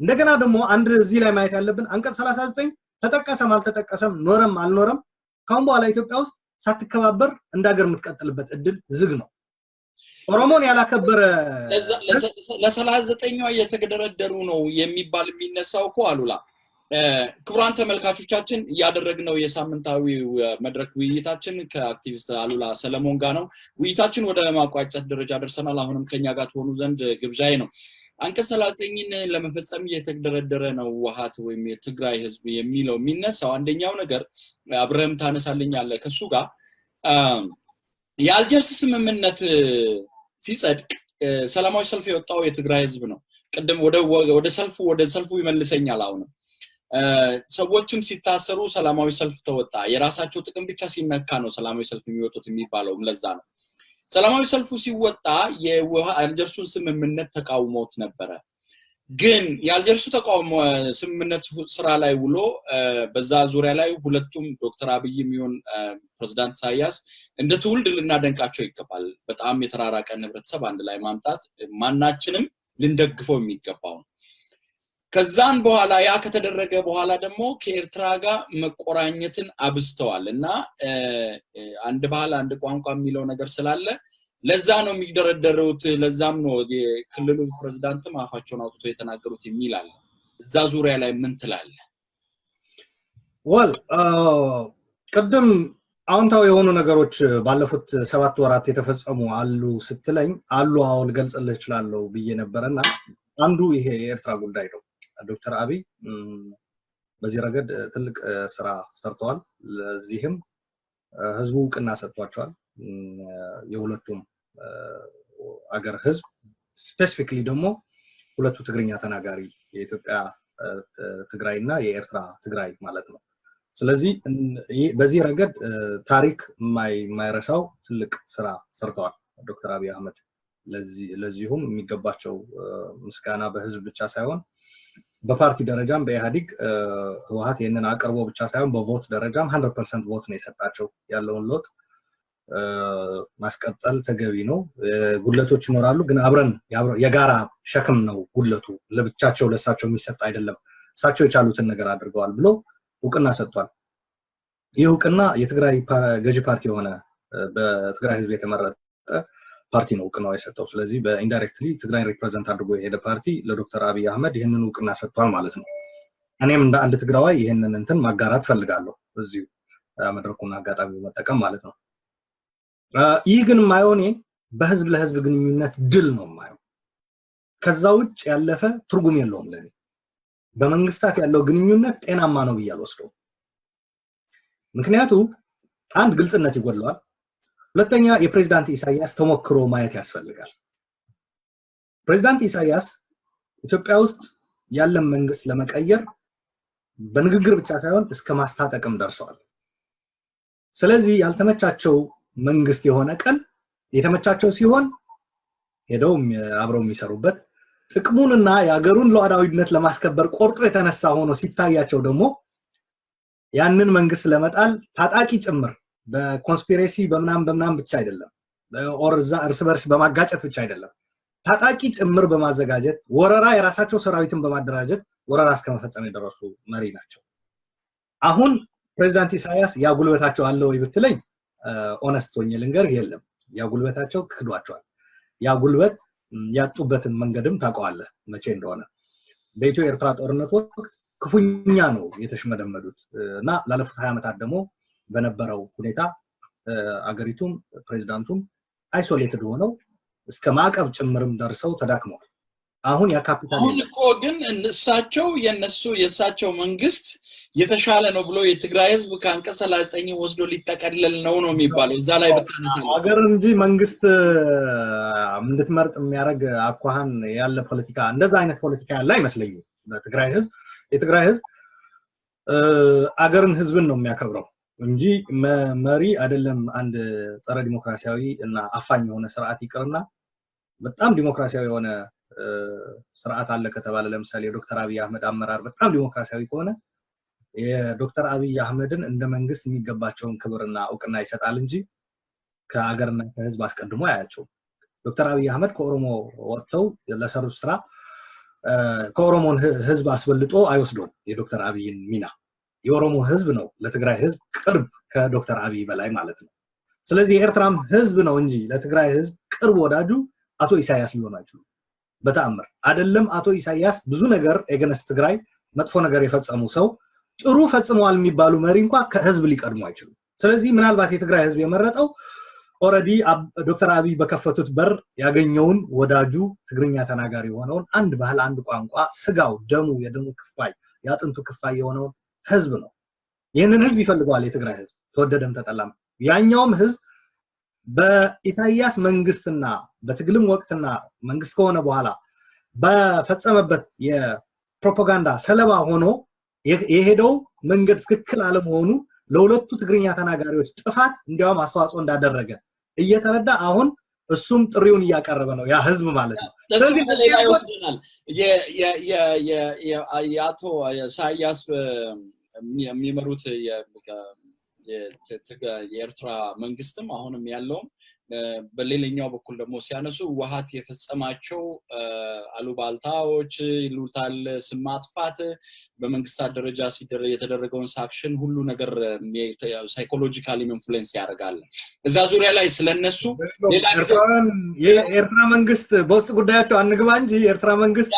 እንደገና ደግሞ አንድ እዚህ ላይ ማየት ያለብን አንቀጽ 39 ተጠቀሰም አልተጠቀሰም፣ ኖረም አልኖረም፣ ካሁን በኋላ ኢትዮጵያ ውስጥ ሳትከባበር እንደ ሀገር የምትቀጥልበት እድል ዝግ ነው። ኦሮሞን ያላከበረ ለ39ኛዋ እየተደረደሩ ነው የሚባል የሚነሳው እኮ አሉላ። ክቡራን ተመልካቾቻችን፣ እያደረግነው የሳምንታዊ መድረክ ውይይታችን ከአክቲቪስት አሉላ ሰለሞን ጋር ነው። ውይይታችን ወደ ማቋጨት ደረጃ ደርሰናል። አሁንም ከኛ ጋር ትሆኑ ዘንድ ግብዣዬ ነው። አንቀጽ 39ን ለመፈጸም እየተደረደረ ነው ህወሓት ወይም የትግራይ ህዝብ የሚለው የሚነሳው አንደኛው ነገር አብረህም ታነሳልኛለህ ከሱ ጋር። የአልጀርስ ስምምነት ሲጸድቅ ሰላማዊ ሰልፍ የወጣው የትግራይ ህዝብ ነው። ቅድም ወደ ሰልፉ ይመልሰኛል። አሁንም ሰዎችም ሲታሰሩ ሰላማዊ ሰልፍ ተወጣ። የራሳቸው ጥቅም ብቻ ሲነካ ነው ሰላማዊ ሰልፍ የሚወጡት የሚባለውም ለዛ ነው። ሰላማዊ ሰልፉ ሲወጣ የአልጀርሱን ስምምነት ተቃውሞት ነበረ። ግን የአልጀርሱ ተቃውሞ ስምምነት ስራ ላይ ውሎ በዛ ዙሪያ ላይ ሁለቱም ዶክተር አብይም ይሁን ፕሬዚዳንት ኢሳያስ እንደ ትውልድ ልናደንቃቸው ይገባል። በጣም የተራራቀን ህብረተሰብ አንድ ላይ ማምጣት ማናችንም ልንደግፈው የሚገባው ነው። ከዛን በኋላ ያ ከተደረገ በኋላ ደግሞ ከኤርትራ ጋር መቆራኘትን አብዝተዋል እና አንድ ባህል አንድ ቋንቋ የሚለው ነገር ስላለ ለዛ ነው የሚደረደሩት። ለዛም ነው የክልሉ ፕሬዚዳንትም አፋቸውን አውጥቶ የተናገሩት የሚል አለ። እዛ ዙሪያ ላይ ምን ትላለህ? Well፣ ቅድም አዎንታዊ የሆኑ ነገሮች ባለፉት 7 ወራት የተፈጸሙ አሉ ስትለኝ አሉ፣ አዎ፣ ልገልጽልህ እችላለሁ ብዬ ነበረና አንዱ ይሄ የኤርትራ ጉዳይ ነው። ዶክተር አብይ በዚህ ረገድ ትልቅ ስራ ሰርተዋል። ለዚህም ህዝቡ እውቅና ሰጥቷቸዋል። የሁለቱም አገር ህዝብ፣ specifically ደግሞ ሁለቱ ትግርኛ ተናጋሪ የኢትዮጵያ ትግራይ እና የኤርትራ ትግራይ ማለት ነው። ስለዚህ በዚህ ረገድ ታሪክ የማይረሳው ትልቅ ስራ ሰርተዋል ዶክተር አብይ አህመድ። ለዚሁም የሚገባቸው ምስጋና በህዝብ ብቻ ሳይሆን በፓርቲ ደረጃም በኢህአዲግ ህወሀት ይህንን አቅርቦ ብቻ ሳይሆን በ vote ደረጃም 100% vote ነው የሰጣቸው። ያለውን ለውጥ ማስቀጠል ተገቢ ነው። ጉድለቶች ይኖራሉ፣ ግን አብረን የጋራ ሸክም ነው ጉድለቱ፣ ለብቻቸው ለእሳቸው የሚሰጥ አይደለም። እሳቸው የቻሉትን ነገር አድርገዋል ብሎ እውቅና ሰጥቷል። ይህ እውቅና የትግራይ ገዢ ፓርቲ የሆነ በትግራይ ህዝብ የተመረጠ ፓርቲ ነው እውቅናው የሰጠው። ስለዚህ በ indirectly ትግራይን represent አድርጎ የሄደ ፓርቲ ለዶክተር አብይ አህመድ ይህንን እውቅና ሰጥቷል ማለት ነው። እኔም እንደ አንድ ትግራዋይ ይህንን እንትን ማጋራት ፈልጋለሁ፣ እዚሁ መድረኩን አጋጣሚ መጠቀም ማለት ነው። ይህ ግን የማየው እኔ በህዝብ ለህዝብ ግንኙነት ድል ነው የማየው። ከዛ ውጭ ያለፈ ትርጉም የለውም ለኔ። በመንግስታት ያለው ግንኙነት ጤናማ ነው ብዬ አልወስደውም። ምክንያቱ አንድ ግልጽነት ይጎድለዋል። ሁለተኛ የፕሬዚዳንት ኢሳያስ ተሞክሮ ማየት ያስፈልጋል። ፕሬዚዳንት ኢሳያስ ኢትዮጵያ ውስጥ ያለን መንግስት ለመቀየር በንግግር ብቻ ሳይሆን እስከ ማስታጠቅም ደርሰዋል። ስለዚህ ያልተመቻቸው መንግስት የሆነ ቀን የተመቻቸው ሲሆን ሄደው አብረው የሚሰሩበት፣ ጥቅሙንና የሀገሩን ሉዓላዊነት ለማስከበር ቆርጦ የተነሳ ሆኖ ሲታያቸው ደግሞ ያንን መንግስት ለመጣል ታጣቂ ጭምር በ conspiracy በምናምን በምናምን ብቻ አይደለም፣ or እዛ እርስ በርስ በማጋጨት ብቻ አይደለም፣ ታጣቂ ጭምር በማዘጋጀት ወረራ የራሳቸው ሰራዊትን በማደራጀት ወረራ እስከመፈጸም የደረሱ መሪ ናቸው። አሁን ፕሬዚዳንት ኢሳያስ ያ ጉልበታቸው አለ ወይ ብትለኝ honest ሆኜ ልንገርህ፣ የለም። ያ ጉልበታቸው ክዷቸዋል። ያ ጉልበት ያጡበትን መንገድም ታውቀዋለህ መቼ እንደሆነ። በኢትዮ ኤርትራ ጦርነት ወቅት ክፉኛ ነው የተሽመደመዱት እና ላለፉት 20 ዓመታት ደግሞ በነበረው ሁኔታ አገሪቱም ፕሬዚዳንቱም isolated ሆነው እስከ ማዕቀብ ጭምርም ደርሰው ተዳክመዋል። አሁን ያ ካፒታል አሁን እኮ ግን እሳቸው የነሱ የእሳቸው መንግስት የተሻለ ነው ብሎ የትግራይ ህዝብ ከአንቀጽ 39 ወስዶ ሊጠቀለል ነው ነው የሚባለው። እዛ ላይ ብታነሳ ሀገር እንጂ መንግስት እንድትመርጥ የሚያደርግ አኳኋን ያለ ፖለቲካ፣ እንደዛ አይነት ፖለቲካ ያለ አይመስለኝም። በትግራይ ህዝብ፣ የትግራይ ህዝብ አገርን ህዝብን ነው የሚያከብረው እንጂ መሪ አይደለም። አንድ ጸረ ዲሞክራሲያዊ እና አፋኝ የሆነ ስርዓት ይቅርና በጣም ዲሞክራሲያዊ የሆነ ስርዓት አለ ከተባለ፣ ለምሳሌ የዶክተር አብይ አህመድ አመራር በጣም ዲሞክራሲያዊ ከሆነ፣ የዶክተር አብይ አህመድን እንደ መንግስት የሚገባቸውን ክብርና እውቅና ይሰጣል እንጂ ከሀገርና ከህዝብ አስቀድሞ አያቸውም። ዶክተር አብይ አህመድ ከኦሮሞ ወጥተው ለሰሩት ስራ ከኦሮሞን ህዝብ አስበልጦ አይወስደውም የዶክተር አብይን ሚና። የኦሮሞ ህዝብ ነው ለትግራይ ህዝብ ቅርብ ከዶክተር አብይ በላይ ማለት ነው። ስለዚህ የኤርትራም ህዝብ ነው እንጂ ለትግራይ ህዝብ ቅርብ ወዳጁ አቶ ኢሳያስ ሊሆኑ አይችሉም። በተአምር አይደለም። አቶ ኢሳያስ ብዙ ነገር against ትግራይ መጥፎ ነገር የፈጸሙ ሰው፣ ጥሩ ፈጽመዋል የሚባሉ መሪ እንኳ ከህዝብ ሊቀድሙ አይችሉም። ስለዚህ ምናልባት የትግራይ ህዝብ የመረጠው already ዶክተር አብይ በከፈቱት በር ያገኘውን ወዳጁ፣ ትግርኛ ተናጋሪ የሆነውን፣ አንድ ባህል፣ አንድ ቋንቋ፣ ስጋው፣ ደሙ፣ የደሙ ክፋይ፣ የአጥንቱ ክፋይ የሆነውን ህዝብ ነው። ይህንን ህዝብ ይፈልገዋል የትግራይ ህዝብ ተወደደም ተጠላም። ያኛውም ህዝብ በኢሳያስ መንግስትና በትግልም ወቅትና መንግስት ከሆነ በኋላ በፈጸመበት የፕሮፓጋንዳ ሰለባ ሆኖ የሄደው መንገድ ትክክል አለመሆኑ፣ ለሁለቱ ትግርኛ ተናጋሪዎች ጥፋት እንዲያውም አስተዋጽኦ እንዳደረገ እየተረዳ አሁን እሱም ጥሪውን እያቀረበ ነው፣ ያ ህዝብ ማለት ነው። ስለዚህ ሌላ ይወስደናል። የአቶ ኢሳያስ የሚመሩት የኤርትራ መንግስትም አሁንም ያለውም፣ በሌላኛው በኩል ደግሞ ሲያነሱ ህወሓት የፈጸማቸው አሉባልታዎች ይሉታል፣ ስም ማጥፋት፣ በመንግስታት ደረጃ የተደረገውን sanction ሁሉ ነገር psychologically influence ያደርጋል። እዛ ዙሪያ ላይ ስለነሱ ሌላ የኤርትራ መንግስት በውስጥ ጉዳያቸው አንግባ እንጂ የኤርትራ መንግስት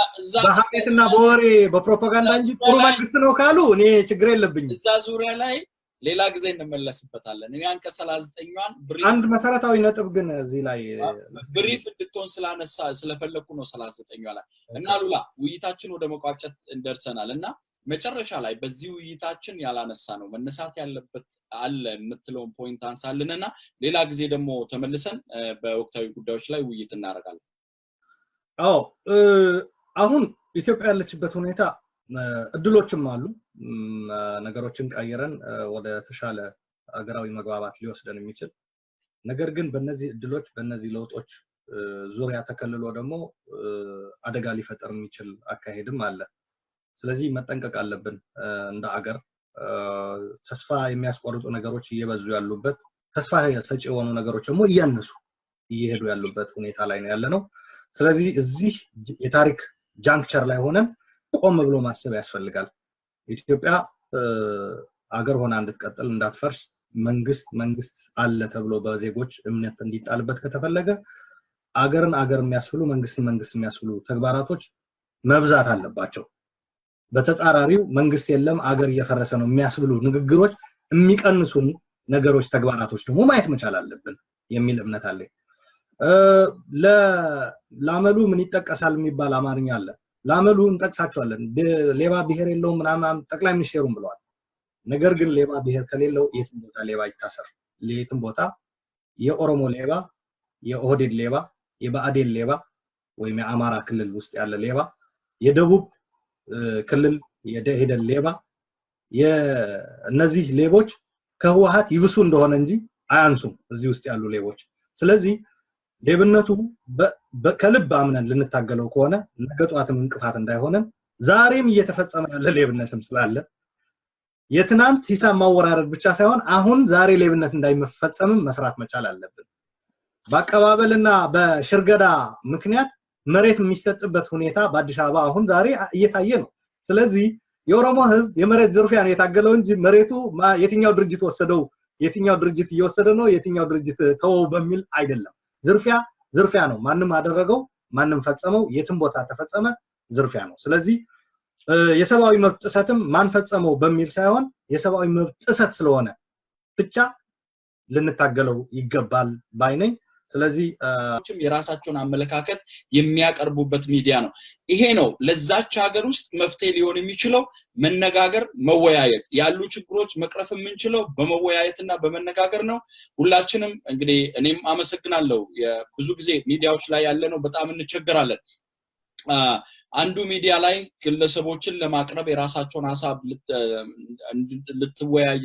በሀሜትና በወሬ በፕሮፓጋንዳ እንጂ ጥሩ መንግስት ነው ካሉ እኔ ችግር የለብኝም። እዛ ዙሪያ ላይ ሌላ ጊዜ እንመለስበታለን። እኔ አንቀጽ 39ን አንድ መሰረታዊ ነጥብ ግን እዚህ ላይ brief እንድትሆን ስላነሳ ስለፈለግኩ ነው 39ኟ ላይ። እና ሉላ፣ ውይይታችን ወደ መቋጨት እንደርሰናል እና መጨረሻ ላይ በዚህ ውይይታችን ያላነሳ ነው፣ መነሳት ያለበት አለ የምትለውን point አንሳልን እና ሌላ ጊዜ ደግሞ ተመልሰን በወቅታዊ ጉዳዮች ላይ ውይይት እናደርጋለን። አዎ፣ አሁን ኢትዮጵያ ያለችበት ሁኔታ እድሎችም አሉ፣ ነገሮችን ቀይረን ወደ ተሻለ ሀገራዊ መግባባት ሊወስደን የሚችል። ነገር ግን በእነዚህ እድሎች፣ በእነዚህ ለውጦች ዙሪያ ተከልሎ ደግሞ አደጋ ሊፈጠር የሚችል አካሄድም አለ። ስለዚህ መጠንቀቅ አለብን እንደ አገር። ተስፋ የሚያስቆርጡ ነገሮች እየበዙ ያሉበት፣ ተስፋ ሰጪ የሆኑ ነገሮች ደግሞ እያነሱ እየሄዱ ያሉበት ሁኔታ ላይ ነው ያለነው። ስለዚህ እዚህ የታሪክ juncture ላይ ሆነን ቆም ብሎ ማሰብ ያስፈልጋል። ኢትዮጵያ አገር ሆና እንድትቀጥል፣ እንዳትፈርስ፣ መንግስት መንግስት አለ ተብሎ በዜጎች እምነት እንዲጣልበት ከተፈለገ አገርን አገር የሚያስብሉ፣ መንግስትን መንግስት የሚያስብሉ ተግባራቶች መብዛት አለባቸው። በተጻራሪው መንግስት የለም፣ አገር እየፈረሰ ነው የሚያስብሉ ንግግሮች የሚቀንሱን ነገሮች፣ ተግባራቶች ደግሞ ማየት መቻል አለብን የሚል እምነት አለኝ። ለአመሉ ምን ይጠቀሳል የሚባል አማርኛ አለ። ለአመሉ እንጠቅሳቸዋለን። ሌባ ብሔር የለውም ምናምን ጠቅላይ ሚኒስቴሩም ብለዋል። ነገር ግን ሌባ ብሔር ከሌለው የትም ቦታ ሌባ ይታሰር። የትም ቦታ የኦሮሞ ሌባ፣ የኦህዴድ ሌባ፣ የብአዴን ሌባ ወይም የአማራ ክልል ውስጥ ያለ ሌባ፣ የደቡብ ክልል የደኢህዴን ሌባ፣ እነዚህ ሌቦች ከህወሓት ይብሱ እንደሆነ እንጂ አያንሱም እዚህ ውስጥ ያሉ ሌቦች። ስለዚህ ሌብነቱ ከልብ አምነን ልንታገለው ከሆነ ነገ ጠዋትም እንቅፋት እንዳይሆነን፣ ዛሬም እየተፈጸመ ያለ ሌብነትም ስላለ የትናንት ሂሳብ ማወራረድ ብቻ ሳይሆን አሁን ዛሬ ሌብነት እንዳይፈጸምም መስራት መቻል አለብን። በአቀባበልና በሽርገዳ ምክንያት መሬት የሚሰጥበት ሁኔታ በአዲስ አበባ አሁን ዛሬ እየታየ ነው። ስለዚህ የኦሮሞ ህዝብ የመሬት ዝርፊያ ነው የታገለው እንጂ መሬቱ የትኛው ድርጅት ወሰደው፣ የትኛው ድርጅት እየወሰደ ነው፣ የትኛው ድርጅት ተወው በሚል አይደለም። ዝርፊያ ዝርፊያ ነው። ማንም አደረገው፣ ማንም ፈጸመው፣ የትም ቦታ ተፈጸመ ዝርፊያ ነው። ስለዚህ የሰብአዊ መብት ጥሰትም ማን ፈጸመው በሚል ሳይሆን የሰብአዊ መብት ጥሰት ስለሆነ ብቻ ልንታገለው ይገባል ባይ ነኝ። ስለዚህ የራሳቸውን አመለካከት የሚያቀርቡበት ሚዲያ ነው። ይሄ ነው ለዛች ሀገር ውስጥ መፍትሄ ሊሆን የሚችለው፣ መነጋገር፣ መወያየት። ያሉ ችግሮች መቅረፍ የምንችለው በመወያየትና በመነጋገር ነው። ሁላችንም እንግዲህ እኔም አመሰግናለሁ። ብዙ ጊዜ ሚዲያዎች ላይ ያለ ነው በጣም እንቸገራለን። አንዱ ሚዲያ ላይ ግለሰቦችን ለማቅረብ የራሳቸውን ሀሳብ ልትወያይ